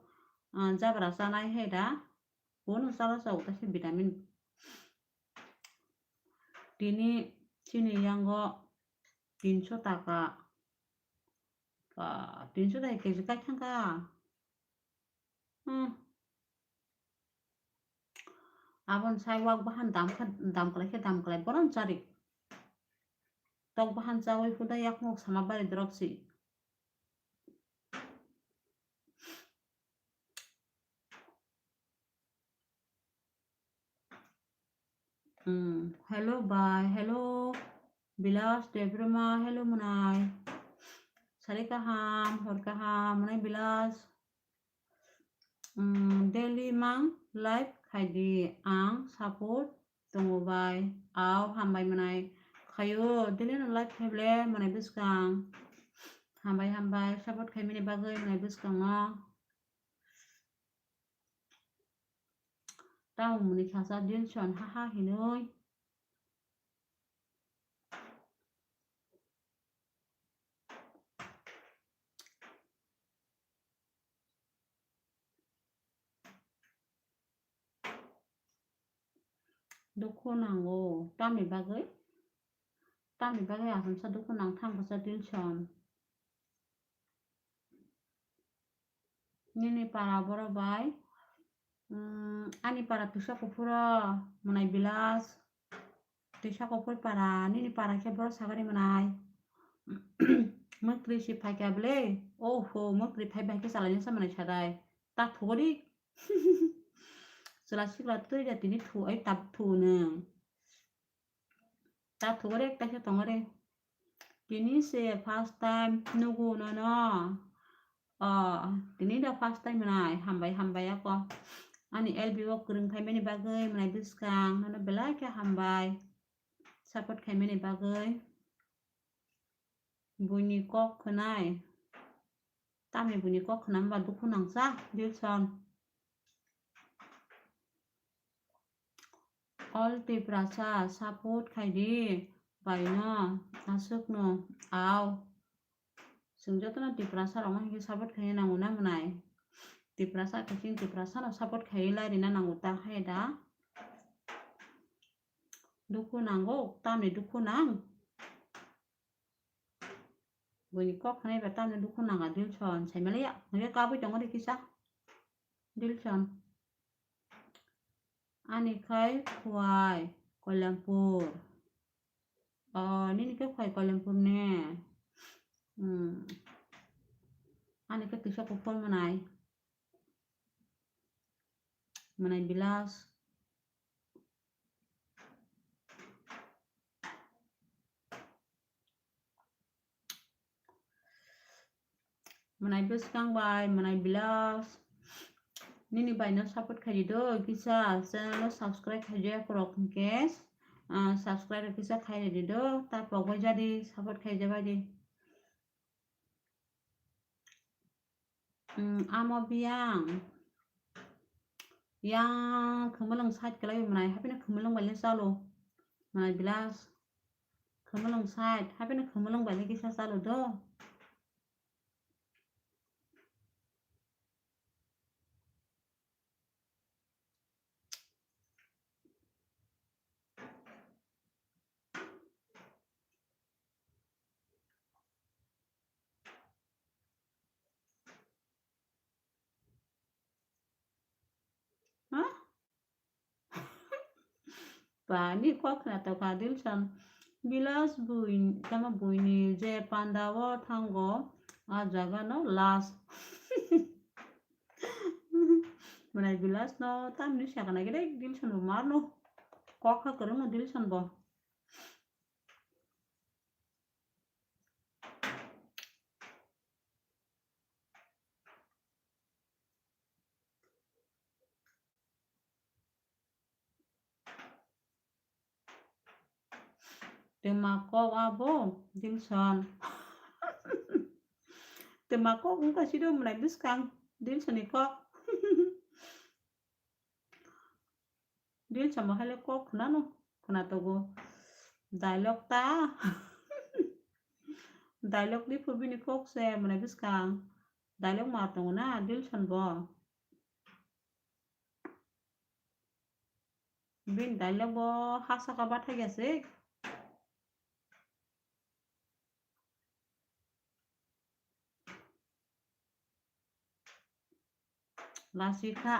ah, jabra chanai hai da. Bono chala chao ta se vitamin. Tini chini yango tinso taka. Ba, tinso taka keji kai thangkha. Hmm. Aboni sai wak bahan dam kha, dam kwlai khe dam kwlai. Bono chari. Tok bahan chawi huda yakmuk sama bari drop si. Hmm, hello bai, hello Bilas Debbarma, hello mwnai. Sari kaham, hor kaham, mwnai Bilas. Hmm, daily mang live khaidi, ang support tongo bai. Au, hambai mwnai. Khaio, daily no live khaible mwnai bwskang. Hambai, hambai, support khaimani bagwi mwnai bwskango. Tamo mwnwi khasa Dilson ha ha hinwi. Dukhu nango, tamni bagwi? Tamni bagwi ahamsa dukhu nang thang bwsa Dilson? Nini para borok bai, mm, ani para Twisa Kuphuro, Mwnai Bilas, Twisa Kuphur para, nini para khe borok sagani Mwnai. Mwktwi si phaikha bwle, oho, mwktwi phai bai khe chalainasa Mwnai sadai. Ta thugori. Chwla sikla twi da tini thu, ai tab thu nwng. Ta thugore ekta khe tongore. Tini se first time nugu nono. O, tini da first time Mwnai, hambai, hambai ako. Ani L B o kwrwng phaimani bagwi Mwnai bwskang, nono belai khe hambai. Support khaimani bagwi. Buini kok khwnai. Tamni buini kok khwnam ba dukhu nangsa, Dilson. All Tiprasa support khai di, baino, aswkno, aw. Chwng jotono Tiprasa rokno hinkhe support khaina nango na Mwnai. Tiprasa khe chini Tiprasa no support khai lai rina nango ta hai da. Dukhu nango, tamni dukhu nang? Buini kok khwnai ba tamni dukhu nanga Dilson, saimaliya, hwnkhe kabui tongo de kisa. Dilson. Ani khai Khwai, Koilampur. O, nini khe Khwai Koilampur ne? Hmm. Ani khe Twisa Kuphur Mwnai. Mwnai Bilas. Mwnai bwskang bai, Mwnai Bilas. Nini baino support khai di do, kisa channel no subscribe khai di akorok hinkhe, ah, subscribe kisa khai di do, ta pogwi jadi support khai jabai di. Mm, amo biyang. Yang khumulwng side kwlai Mwnai, haphino khumulwng bai le chalo. Mwnai Bilas. Khumulwng side, haphino khumulwng bai le kisa chalo do. Ha? Bani kok khna tokha Dilson. Bilas bui, tamo buini je panda o thango, a jaga no last. Mwnai Bilas no tamni sakana gede Dilson bo marno. Kok ha kwrwngno Dilson bo. Twma kok abo Dilson. Twma kok wngkha sido Mwnai bwskang Dilson ni kok. Dilson bo haile kok khwnano, khwna togo. Dialogue ta. Dialogue di phu bini kok se Mwnai bwskang. Dialogue ma tongo na Dilson bo. Bini dialogue bo ha saka bathai ya se. Lasi kha.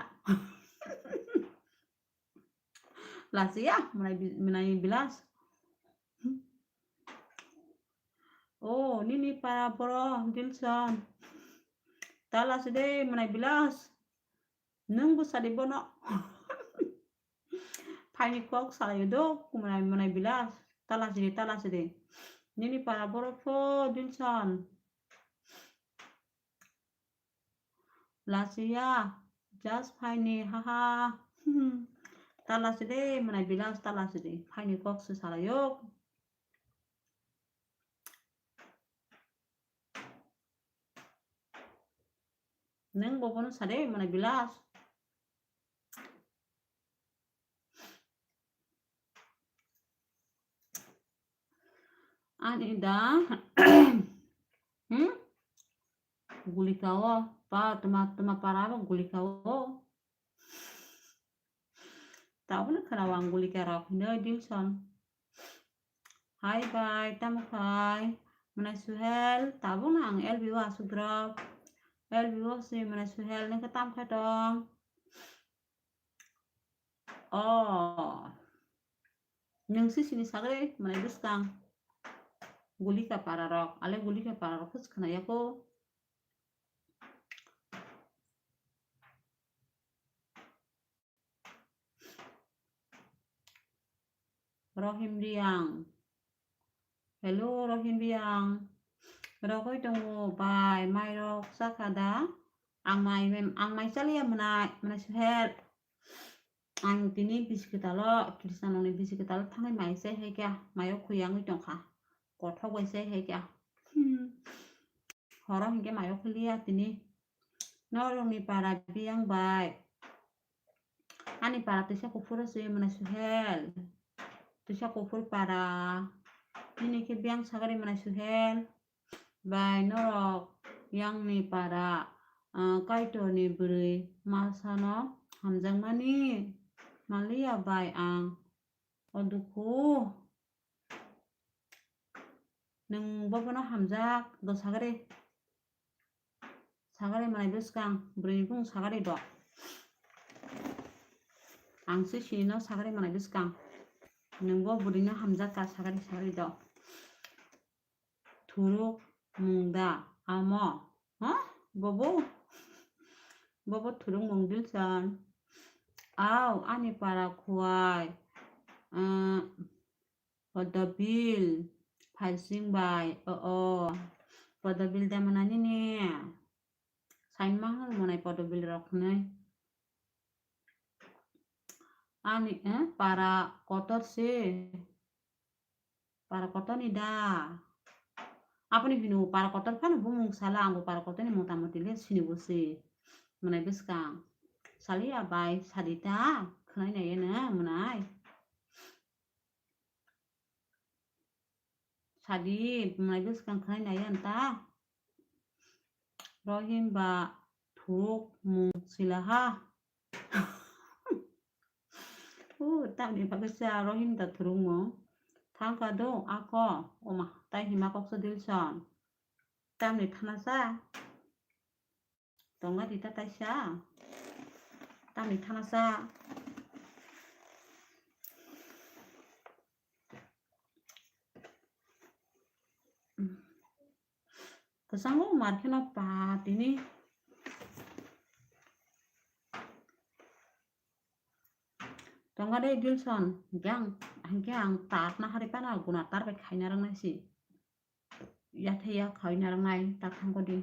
Lasi ya, Mwnai bi-, Mwnai Bilas. Oh, nini para boro Dilson. Ta lasi de Mwnai Bilas. Nwng bwsa di bono. Phaini kok salaio do, Mwnai, Mwnai Bilas. Ta lasi de, ta lasi de. Nini para boro pho Dilson. Lasiya, just phaini, haha. Hmm. Ta lasi de, Mwnai Bilas ta lasi de. Phaini kok se salaio. Nwng bo bono sade, Mwnai Bilas. Ani da, hmm? Guli kao, pa, tuma, tuma para ba guli kao. Tabukno khwnao ang gulika rok hinwi Dilson. Hai bai, tamo khai? Mwnai Suhel, tabukno ang L B o aswk drop. L B o se mwnai Suhel, nokhe tam khai tong? O. Nwng se sini sagre mwnai bwskang. Gulika para rok, ale gulika para rok khe khwnaya kho. Rohim Riang. Hello, Rohim Riang. Rogwi tongo bai, mairok chakha da? Ang mai, ang mai chaliya mwnai, mwnai Suhel. Ang tini bisi kwtalo, Krishnanoni bisi kwtalo thangwi mai se hai kya, mayo khuyangwi tongkha. Kothok bai se hai kya. Hmm. Horo hinkhe mayo khiliya tini. Norokni para biyang bai. Ani para twisa kuphur se mwnai Suhel. Twisa kuphur para. Nini khe biyang sagari mwnai Suhel. Bai norok yangni para, ah, Kaitorni bwrwi masano hamjakmani manliya bai ang o dukhu. Nwng bo bono hamjak do sagari. Sagari mwnai bwskang, bwrwini bung sagari do. Ang se sinino sagari mwnai bwskang. Nwng bo bwrwino hamjak ka sagari sagari do. Thuruk mungda amo. Ha? Bobo? Bobo thuruk mung Dilson. Au, ani para khuwai. Ah, Podobil. Phaising bai. O, o. Podobil da mwnai nini. Saima hwn mwnai Podobil rok hwnwi. Ani, eh, para kotor se. Para kotorni da. Apuni hino para kotor phano bumung sala, angbo para kotorni motamoti le sinibo se. Mwnai bwskang. Saliya bai, sadita, khwnai nai eno, mwnai. Sadi, mwnai bwskang khwnai nai anta. Rohim ba thuk mung silaha. O, tamni bagwi sa Rohim da thurukmung. Thangkha do, ako, oma, tai hima koksa Dilson. Tamni thanasa. Tongna di ta taisa. Tamni thanasa. Kwchangma mar kheno pa tini. Tongna de Dilson, hinkhe ang, hinkhe ang tar na hari pana guna tar bai khaina rang nai si. Yathai ya khaina rang nai ta thangko di.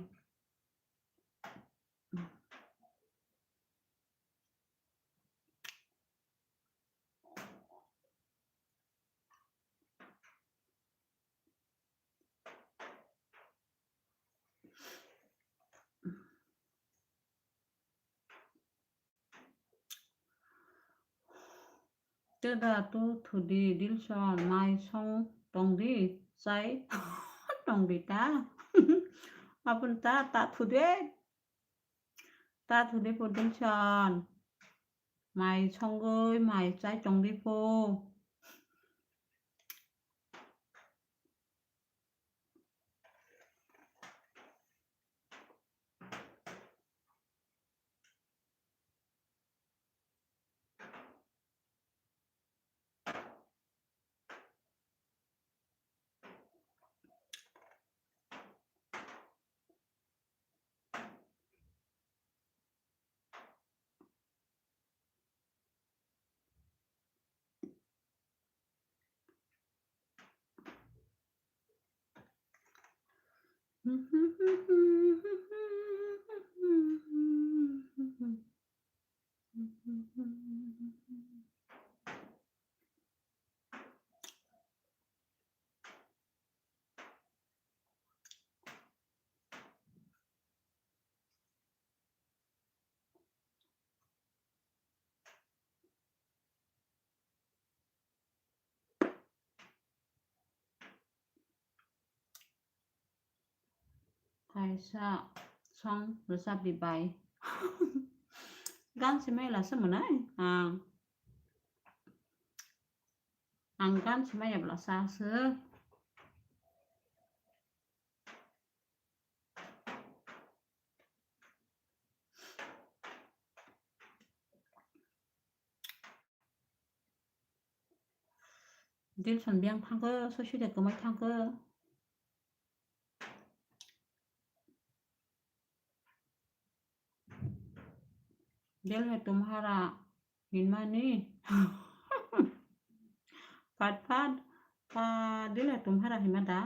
Teda tu thudi Dilson mai song tongdi chai tongdi ta. Apun ta ta thude. Ta thudi po Dilson. Mai songwi mai chai tongdi po. Kaisa song rwchapdi bai. Gan se mela se mwnai ang. Ang gan se maya bwla sa se. Dilson biyang thangkhe, soside kwmai thangkhe. Dil hai tumhara hinmani. Pat pat, pa dil hai tumhara hinma da.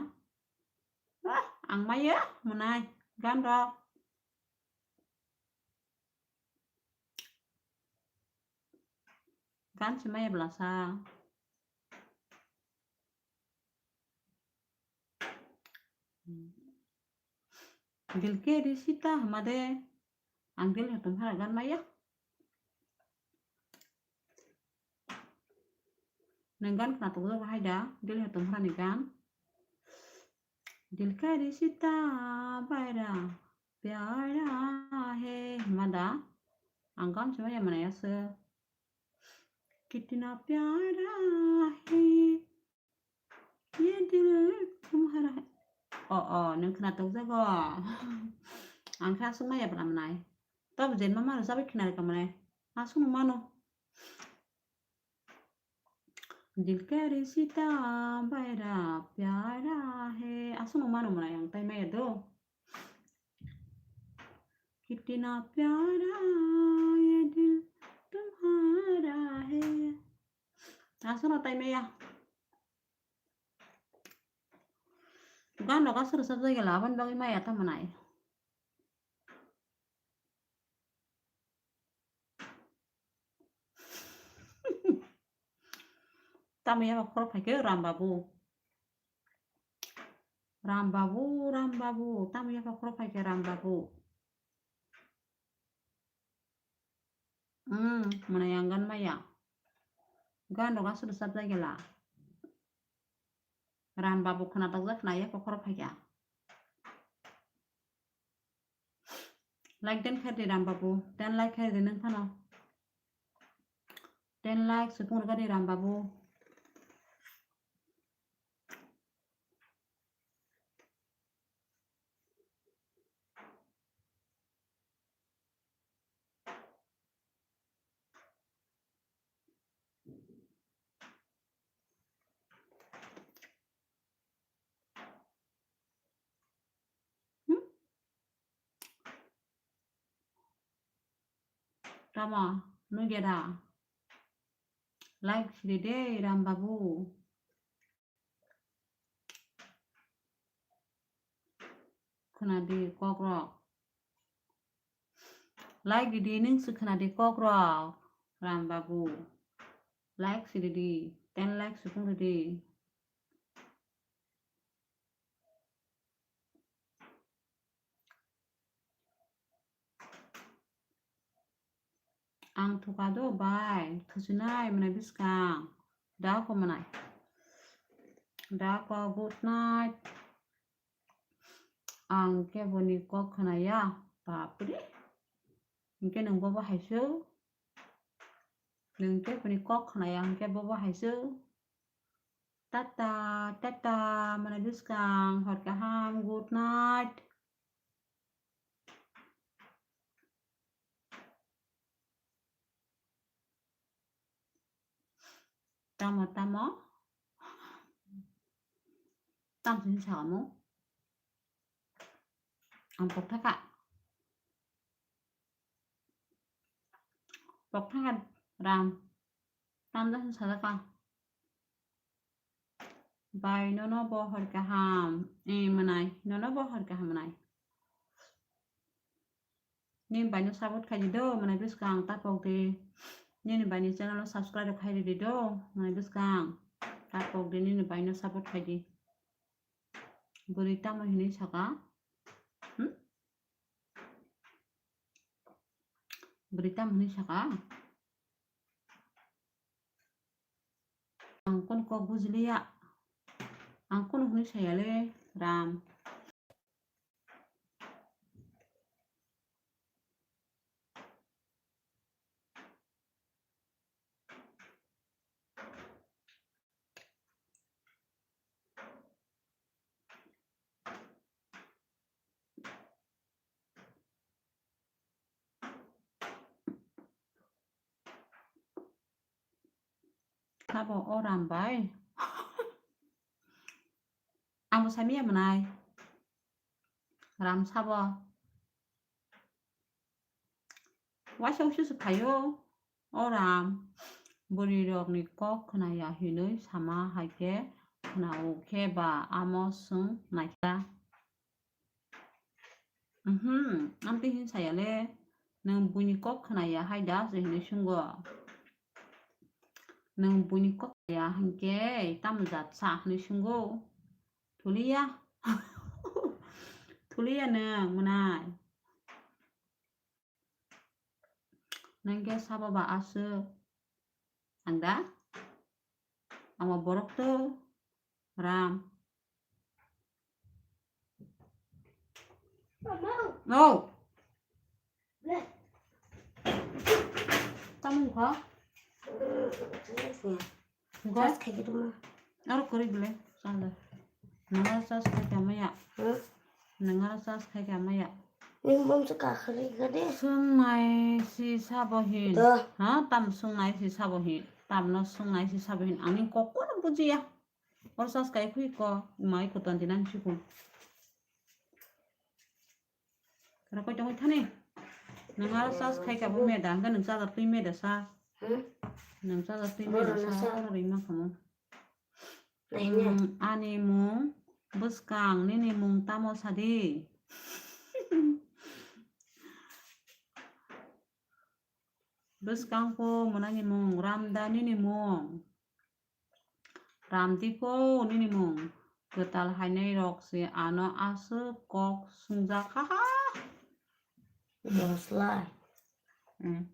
Ah, ang maya mwnai gan rok. Gan se maya bwla sa. Dil ke di sita hama de. Ang dil hai tumhara gan maya. Nwng gan khna tokjak hai da, dil hai tumhara ni gan. Dil ke di sita baira pyara he hima da. Ang gan se maya mwnai ase. Kitna pyara hai ye dil tumhara hai. O, o, nwng khna tokjago. Ang khe aswk maya bwla mwnai. Tok jen ma mano sabai khna rwkha mwnai. Aswk mano. Dil ke di sita baira pyara hai. Aswk mano mwnai ang tai maya do. Kitna pyara ye dil tumhara hai. Aswk no tai maya. Gan rok aswk rwchapjak gela, aboni bagwi maya tamo nai. Tamo yapha khoro phaikhe Ram Babu. Ram Babu, Ram Babu, tamo yapha khoro phaikhe Ram Babu. Hmm, mwnai ang gan maya. Gan rok aswk rwchapjak gela. Ram Babu khna tokjak khna yapha khoro phaikha. Like ten khaidi Ram Babu, ten like khaidi nwng phano. Ten like sukung rwgadi Ram Babu. Hmm? Tamo, nugya da? Like sidi de, Ram Babu. Khwnadi kokrok. Like ridi, nwng se khwnadi kokrok, Ram Babu. Like se ridi, ten like sukung ridi. Ang thuka do bai, thusinai mwnai bwskang. Da ko mwnai. Da ko good night. Ang khe boni kok khwnaya. Bapre. Hinkhe nwng bobo hai se. Nwng khe boni kok khwnaya hinkhe bobo hai se. Tata, tata, mwnai bwskang, hor kaham, good night. Tamo, tamo? Tamo sini samo? Ang pok thaka. Pok thaka Ram. Tamda sini sadaka. Bai, nono bo hor kaham. Eh, mwnai. Nono bo hor kaham mwnai. Nini bai no support khai di do, mwnai bwskang tapok di. Nini bai ni channel o subscribe khai di do, mwnai bwskang tapok di, nini bai no support khai di. Bwrwi tamo hinwi saka? Hmm? Bwrwi tamo hinwi saka? Ang kono kok bujiliya. Ang kono hwnwi sayale, Ram. Abo o Ram bai. Ang bo samiya mwnai. Ram sabo. Waisa usu se phaio. O Ram, bwrwi rokni kok khwnaya hinwi sama hai khe khwnao khe ba amo swng naikha. Mhm, amtwi hin saya le, nwng buini kok khwnaya hai da se hinwi swngo. Nwng buini kok khwnaya hinkhe tamo jat sa hinwi swngo. Thuliya. Thuliya nwng mwnai. Nwng khe sabo ba aswk. Ang da? Amo borok to Ram. No. Tamung kha? Gas khai khe tongma. Aro kwrwi bwle, chanda. Nangara chas khai kha maya. Hmm? Nangara chas khai kha maya. Ning bumsu kakhwlwi kha de. Swngnai si sabo hin. Da. Ha? Tam swngnai si sabo hin. Tamno swngnai si sabo hin. Ani kokno bujiya. Or chas khai khui ko. Mai kuton dinan sikun. Kara koi tongoi thani. Nang aro chas khai kha bo meda, hwnkhe nang chajar twi meda sa. Hmm? Nang chajar twi meda sa, aro rima khamu. Ani mung bwskang, nini mung tamo sadi? Bwskang po mwnani mung, Ramda nini mung. Ramdi po nini mung. Kwtal hainai rok se ano aswk kok swngjak, ha ha. Doslai. Hmm.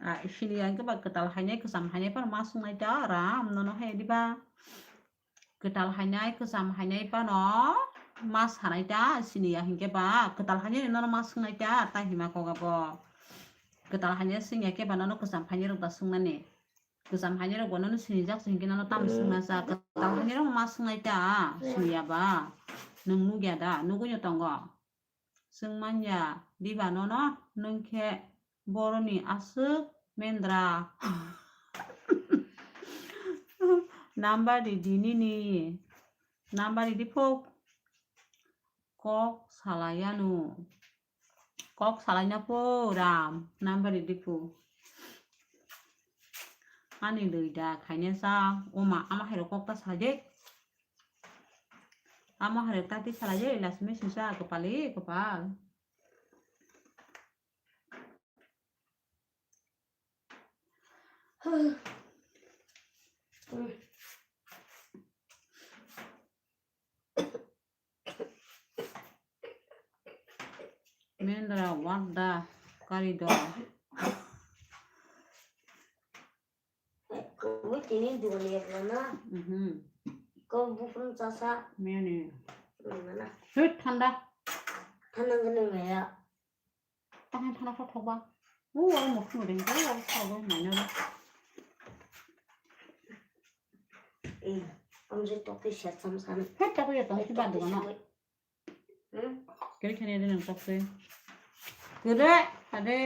Ah, sini yang ke ba kwtal hainai, kwcham hainai pano ma swngnai ta, Ram, nono hai diba? Kwtal hainai, kwcham hainai pano ma sanai ta, sini ya hinkhe ba, kwtal hainai nono ma swngnai ta, ta hima koga bo. Kwtal hainai swngya khe ba nono kwcham hainai rok da swngnani. Kwcham hainai rok bo nono sinijak se hinkhe nono tamo swngna cha, kwtal hainai rok ma swngnai ta, sini ya ba. Nwng nukya da, nugui no tongo. Swng manya diba nono, nwng khe boroni aswk mendra. Number ridi nini. Number ridi phok. Kok salai ano. Kok salai na pho Ram. Number ridi pho. Ani dui da khaina sa. Oma, ama hairo kok ta salai de. Ama hari tati salai je, last message sa, kopal e, kopal. Mendra, what the kari do? Kobui tini dugani ekla na. Mhm. Ko buphang chasa. Mene. Nangana. Hei, thanda. Thanda gani maya. Tahan thanda kho thokba. O, aro mokhuno deng, o, aro thokba, maina. Eh, amjai tokti siya sam sam. Hei, tokti ya, tokti ba dugana. Hmm? Kiri khani ade nang tokte. Kiri ade.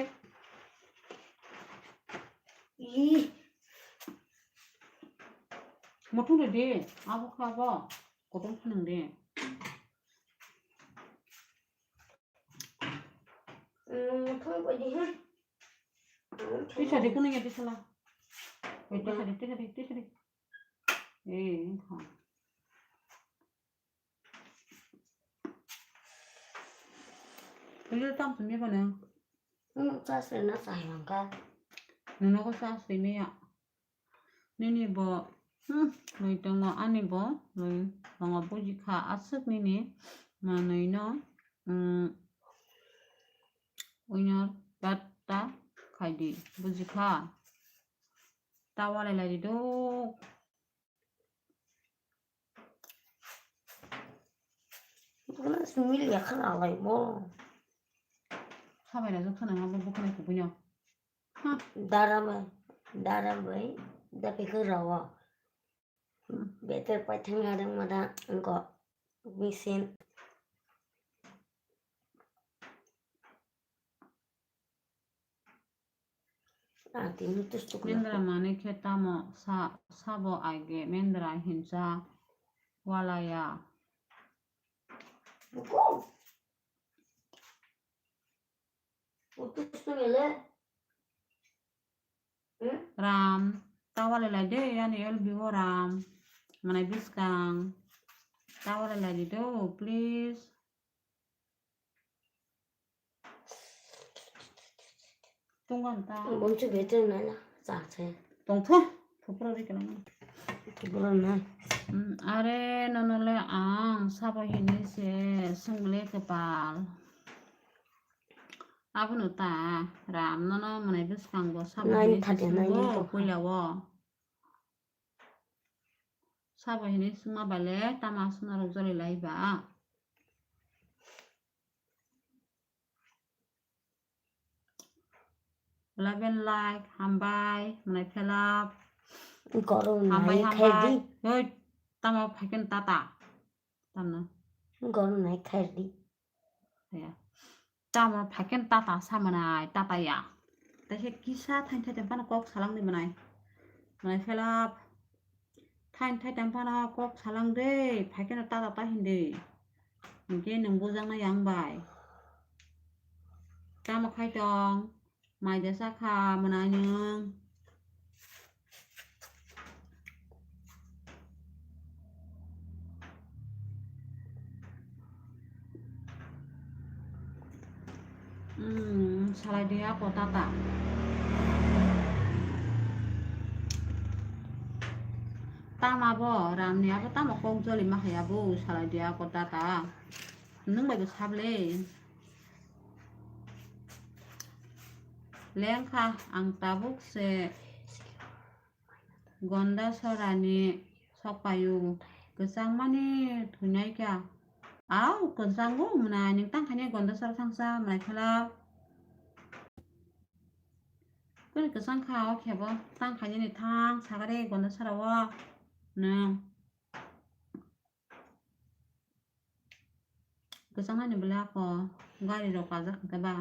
Ih. Mutung de de, abo kha bo. Kotom khanang de. Hmm, mutung ko di ha. Tisa de kuning ya tisa la. Oi, tisa de, tisa de, tisa de. Eh, kha. Pwila tam simi bana. Hmm, chas rina chai mangka. Nono ko chas rimi ya. Nini bo, hmm, noi tongo ani bo, noi tongo buji kha aswk nini manwi no, hmm, uinor batta khai di, buji kha. Ta walai lai di do. Bukan sumil ya kan alai bo. Sabai na jok sana ngabo bukan itu punya. Hah. Dara bai, dara bai, da pikir rawa. Better pai thang ada mada engko mixing. Ah, tini tustuk na. Mendra mani khe tamo sa, sabo age mendra hinsa walaya. Buku. Tustuk ele. Hmm? Ram, tawale lai de, yani L B O Ram. Manai bwskang. Tawale lai di do, please. Tungam ta. Bonsi betul nana, sakse. Tongtho, thupro ri kana. Thupro na. Hmm, are nono le ang sabo hini se, sungle kepal. Abono ta, Ram nono mwnai bwskango sabo Nine hini thirty nine swngo ni kokha. Puila o. Sabo hini swngma bale tama swngna rok joli lai ba. Eleven like, hambai, mwnai phelap. Goro Hambai, nai hambai. Khaidi. Hoi, tamo phaiken tata. Tamno. Goro nai khaidi. Ya. Tamo phaiken tata samanai, tata ya. Taise kisa thain thai tongphano kok salang di manai. Manai phelap. Thain thai tongphano kok salang de, phaikeno tata ta hindi. Hinkhe nwng bujaknai yang bai. Tamo khai tong. Mai de sakha mwnai nwng. Hmm, salai de ako tata. Tama bo, Ramni abo tamo kok joli ma hai abo, salai de ako tata. Nwng bai bo sable. Lengkha ang tabuk se Gonda sorani sokpaio, kwchangmani thuinaikha. Au, kwchango mwnai, nwng tangkhaini Gonda sora thangsa mwnai phelap. Kuni kwchang kha o khebo, tangkhaini thang sagare Gonda sora o nwng. Kwchangmani bwle ako gari rok kajak khe ba.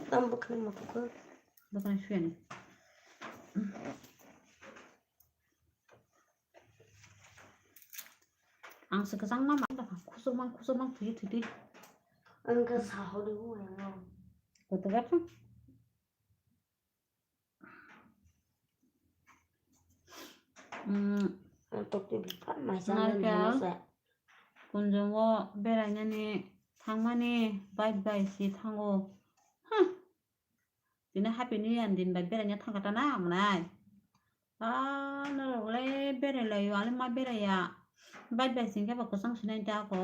Tam bwkhani moto khe. Bwkhani suyani. Ang se kwchangma ma khusuk mang khusuk mang thwi thwi. Ang khe sahori o. Koto gakha. Tokti biphat maisa Narikal. Kunjungo berainani thangmani bike bai si thango. Huh. Tini happy new year din bai beraina thangkha ta na mwnai. Ah, norok le berai laio, ani ma beraiya. Bike bai singkhe ba kwchang sinai da ako.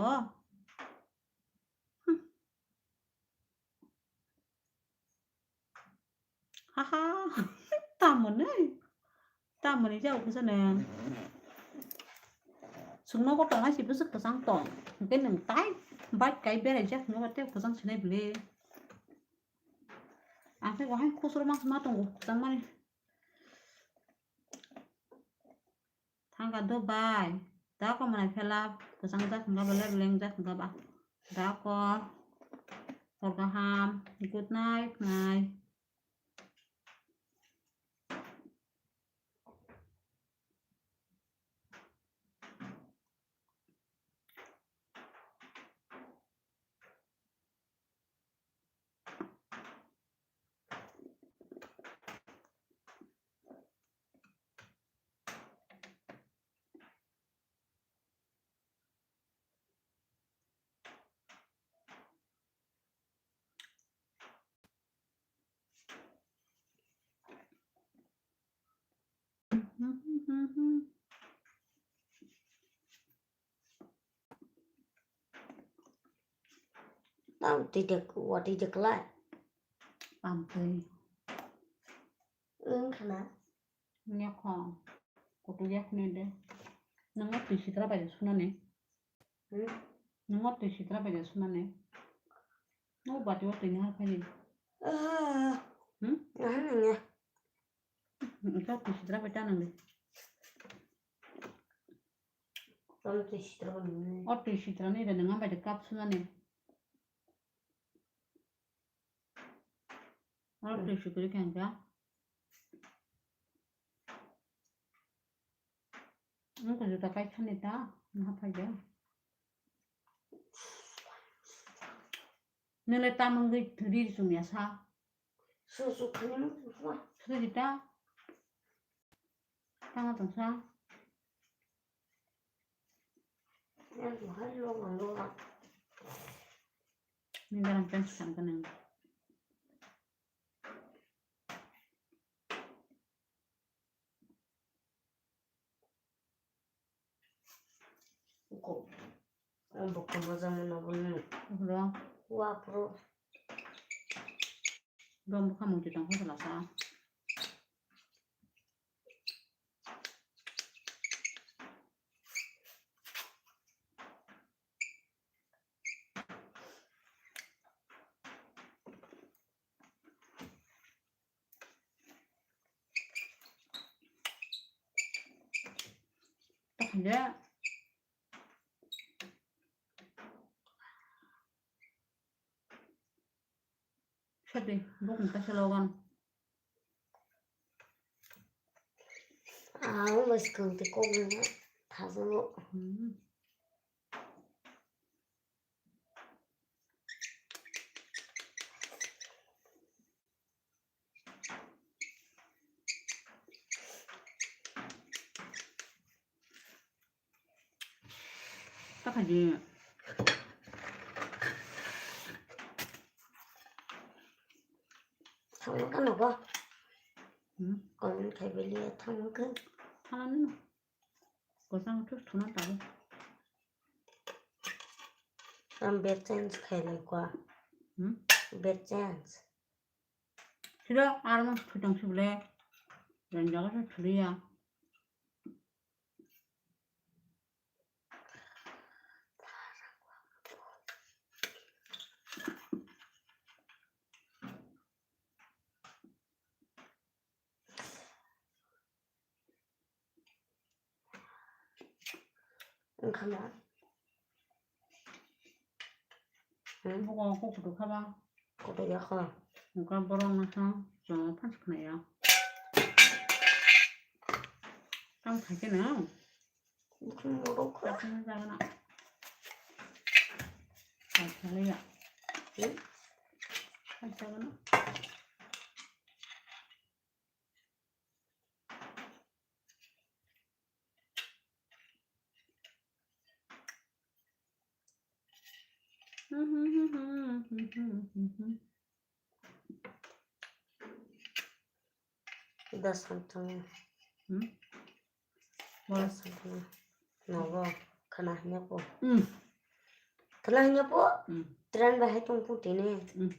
Haha, tamoni, tamoni jao kisa neng. Sungno ko tongnai si bwswk kwchang tong. Hwnkhe nwng tai bike kai beraijak hwnkhe ba tei kwchang sinai bwle. Ang khe wahai khusro ma tongo kwchangmani. Thangkha do bai. Da ko mwnai phelap, kwchang jak hwnkha ba, lep leng jak hwnkha ba. Da ko. Hor kaham. Good night, nai. Tang twi de, wa twi de klai. Pam twi. Wng khna. Nya kho. Kutuk ya khne de. Nang twi sitra bai suna ne. Hmm? Nang twi sitra bai suna ne. No bati wa twi ni har phai. Ah. Hmm? Nang ya. Ito twi sitra bai ta nang de. Tol twi sitra bai nang. O twi sitra ni de nang bai de cup suna ne. Sukuri khe hwnkha. Wngkha juta kaithani ta, wngkha phaikhe. Nwle tamungwi ri chumya sa. Su su khani. Sudi ta. Tama tongsa. Ni garam pen sang kanang. Ko. Ang bokol moja mano bini. Bro. Wa pro. Bro, bokha mungti tong kho salasa. Takhande. Sadi, bukung kaisa logan. Ang bwskang tei kok nang thajago. Hmm. Takhadi. Thangma kano ba? Hmm? Kon khai beli thangma kan? Thangan. Kosang tu thuna tahu. Ang bed change khai lai kwa. Hmm? Bed change. Sida arma thutang sibule. Dan jaga sa thuliya. Wngkha na? Hmm? Buko kukutu kha ba? Kutu ya kha. Wngkha borok no sa chwng phan khnai ya. Tamo khai khe no? Bukhung borok kha. Tamo jaga na. Khai khlai ya. Hmm? Khai jaga na. Ida santang. Hmm? Ida santang. Nogo khana hanya po. Hmm. Khana hanya po. Hmm. Tren bahai tong pu tini. Hmm.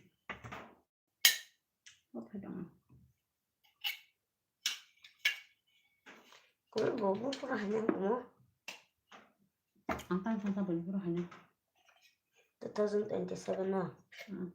Oke dong. Kul bobo pura hanya mo. Ang tang tang tang pura hanya. Two thousand twenty-seven no. Hmm.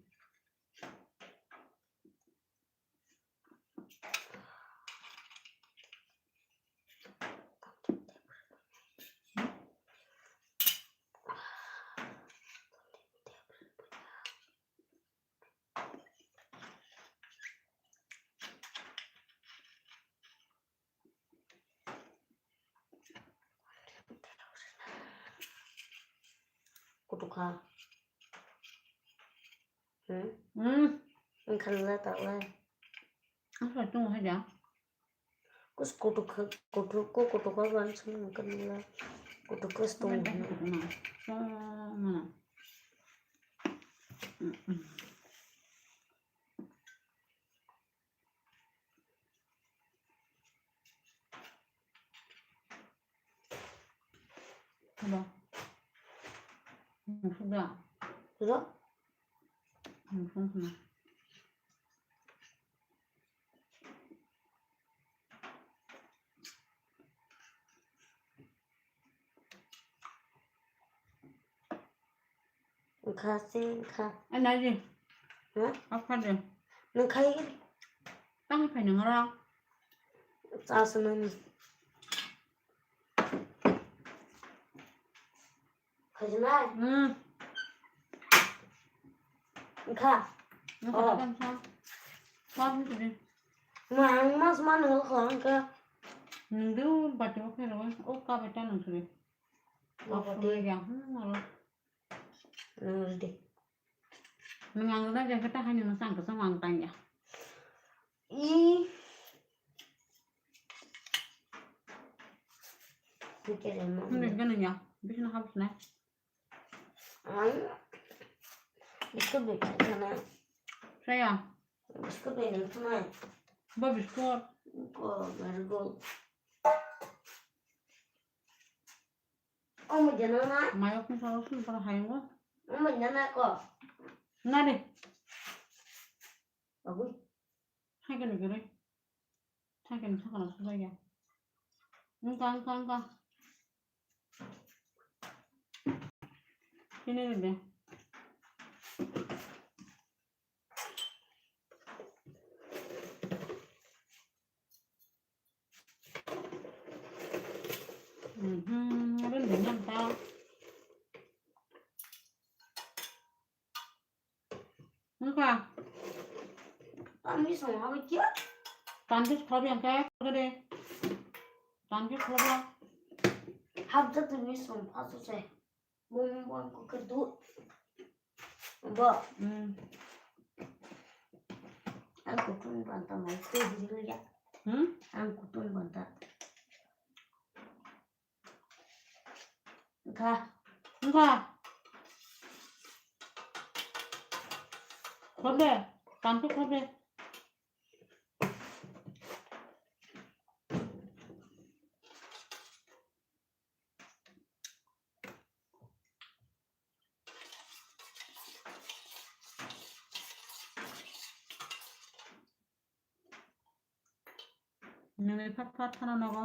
Kutukha. Hmm? Hmm. Wngkha nang la ta lai. Ang sa tung hai da. Kus kutukha, kutuk, ko kutukha ban sung wngkha nang la. Kutukha stung. Ban da kutukha na. Sung na. Hmm, hmm. Hello. Nusuk da? Hello? Nusuk na. Wngkha se wngkha. Ai, nai di. Ha? Off kha di. Nwng khai. Tamo phai nang oro. Chasonani. Khajimai. Hmm. Wngkha. Wngkha. Oh. Tamo sa. Kap ni tini. Ma, ang mas ma nang kho ang ka. Nung du bati o khe ro. O ka bata nung tini. Kap ni ya. Hmm, aro. Nung di. Nung ang na jang kata hani nung sang ka sang ang tanya. I. Nung gana ya. Bisna habis na. Ang biskut bai kha na. Saya. Biskut bai nang kha na. Ba biskut. Ko marigold. O mo jana na. Mayo kung sa sun para hayo. O mo jana ko. Na de. Agui. Hai kene gere. Hai kene thakana sujaya. Engka, engka, engka. Sini de. Mhm, ada dengan ta. Engka. Kami sama aja. Tanti sekolah yang kayak gede. Tanti sekolah. Hap jatuh mi sama aja saya. Bum bum kukerdu. Bo. Hmm. Ang kutung banta mai tu dulu ya. Hmm? Ang kutung banta. Engka. Engka. Khob de. Tantu khob de. Nini phat phat phano nogo.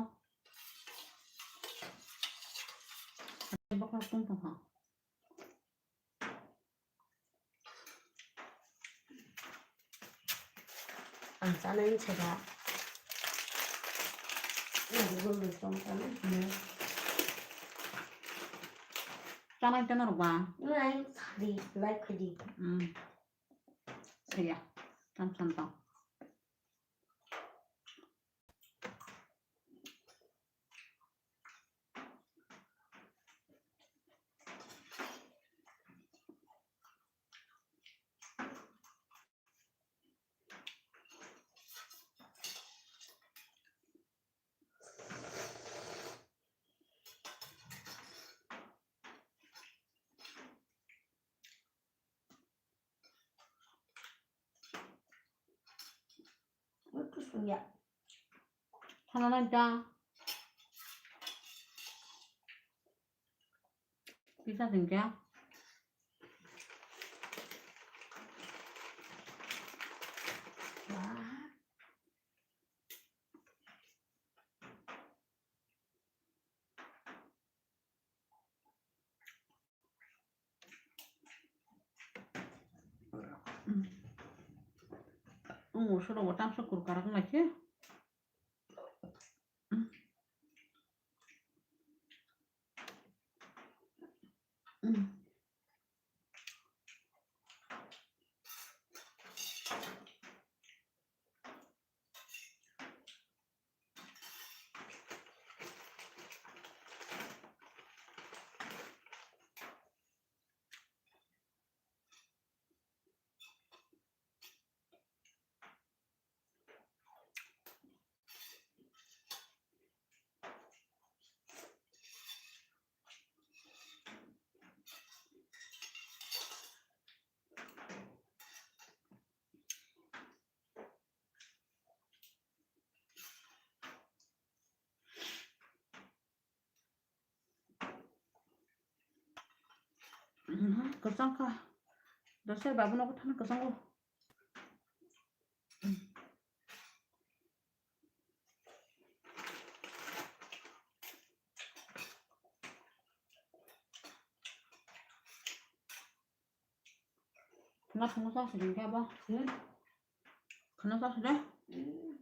Bokha tong tong ha. Ang chanai se ba. Ang Google ni song chanai. Chanai tena rok ba. Nai sadi live khadi. Hmm. Saya. Tam sam tong. Ui, kusung ya. Thana nai ta. Pisa sing kya? Wah. Ang usoro bo tamsa kurkara wng lai khe. Kwchang kha. Dosai babu nogo thani kwchango. Khna phungo sa sidi khe bo. Hmm? Khna sa sidi? Hmm.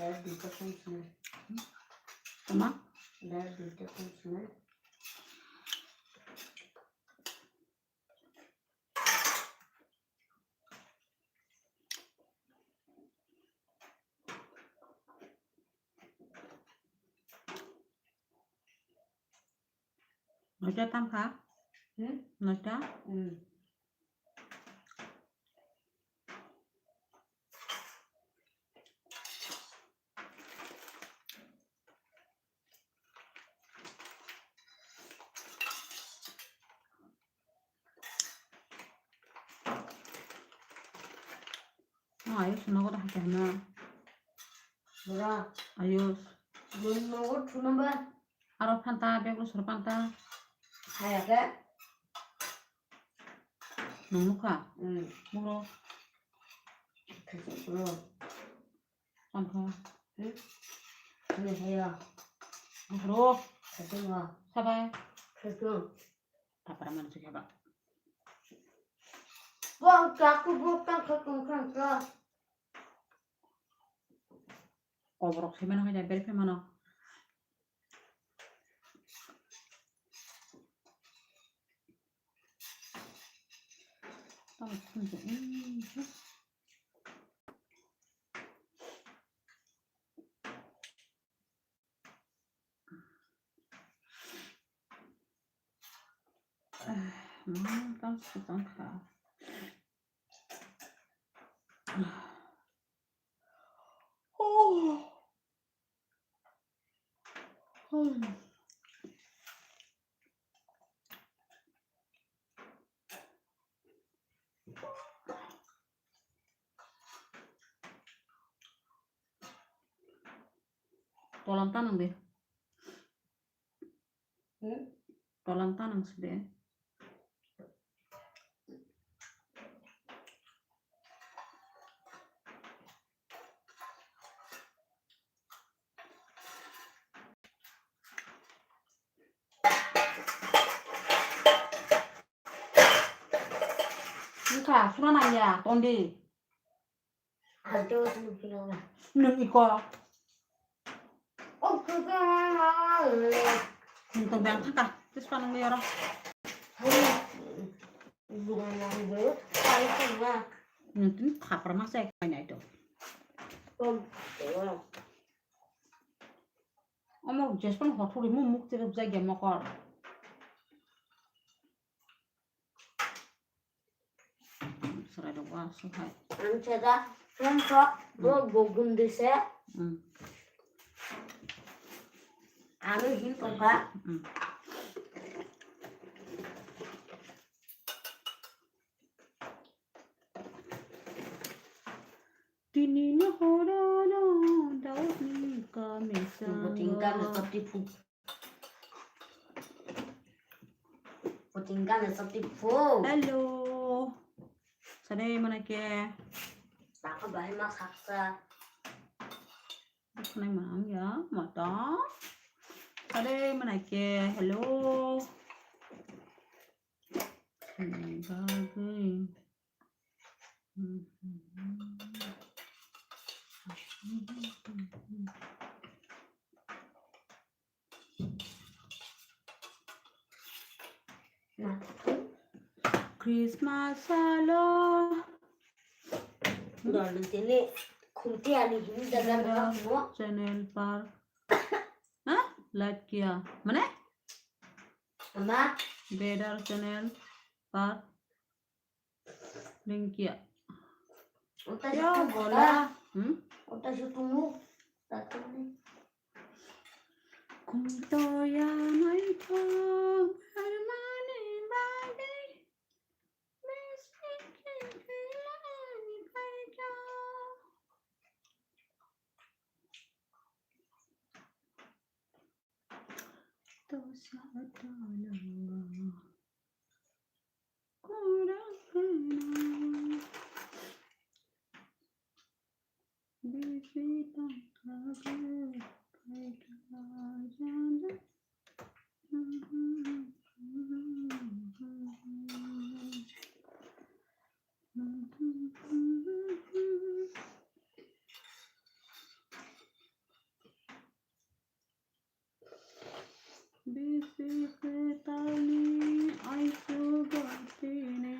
Dai duita kung sini. Tama? Dai duita kung sini. Noita tangkha? Hmm? Noita? Hmm. Ayos nogo da hakhe hana. Bora. Ayos. Nogo thuna ba. Aro phanta, bebru sor phanta. Hayake. Nung nukha? Hmm. Bro. Khachi bro. Tangkha. Hmm? Ani haya. Bro. Khachi bro. Sabai. Khachi. Tapara mani chukhe ba. Bo kaku bo tangkha tangkha tangkha. Koborok se mano hai da beri phe mano. Tolam tanang de. Hmm? Tolam tanang side. Wngkha, sura nangya, tondi. Alto sini pinang na. Nung iko. Oh, kaka. Nung tong bang thaka, terus panang dia orang. Bukan nang dulu, kali tengah. Nung tini khapar masa ya kau naik tu. Om, ya. Omo jespan hothori mu muk tirip jagya mokol. Sarai rok wa su hai. Ang chada, friend ko, bo, hmm, bo gundi se. Hmm. Ani hin tongka. Hmm. Tini ni horo no daud ni kami. Buting kami sango. Sati phu. Buting kami sati phu. Hello. Sare mana ke? Baka bahai ma khaksa. Khna ma ang ya mata. Sare mana ke? Hello. Khna bagwi. Christmas salo. Dol tini khumti ani hini dagan mo. Channel par. Ha? Like kiya. Mane? Ama. Bedar channel par. Ringkia. Uta ya situ bola. Hmm? Uta situ mu. Tatuni. Kumtoya maitho barmani bagi. Miskin kilani kaito. Tosa tolongo. Bisi kwtalni aichugo tini.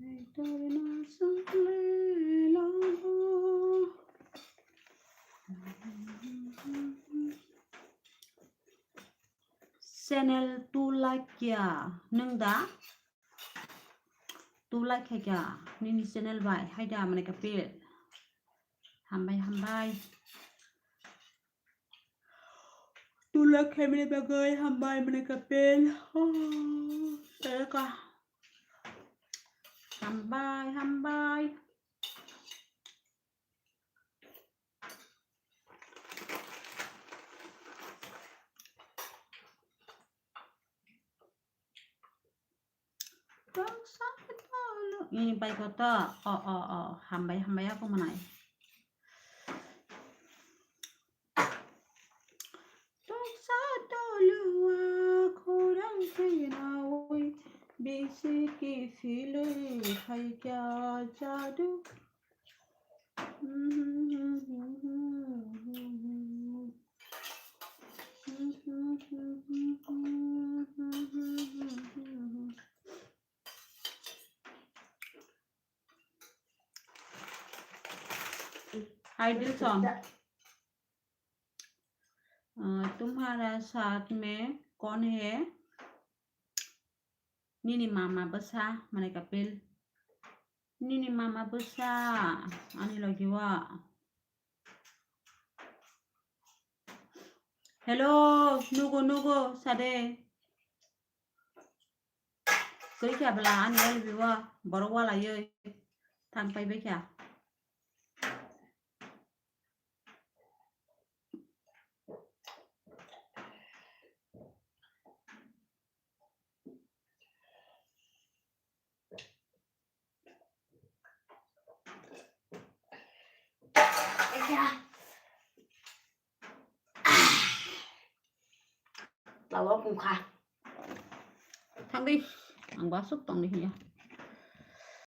Aitorno swnglai lago. Channel two like ya, nwng da? Two like khaikha nini channel bai, hai da, mane kapil. Hambai, hambai. Two like khaimani bagwi hambai, mane kapil. Teka. Hambai, hambai. Ini bai koto. O, o, o. Hambai, hambai ako manai. Toksa tolua khorang khainawi bisi kiphilwi phaikha jadu. Hi Dilson. अ, तुम्हारा साथ में कौन है? Nini mama bwsa, mane kapil. Nini mama bwsa, ani logi o. Hello, nugo, nugo, sade. Koi kha bwla, ani logi o, borok walaiwi thang pai bai kha. Lawa kungkha. Thang di, ang ba aswk tong di hiya.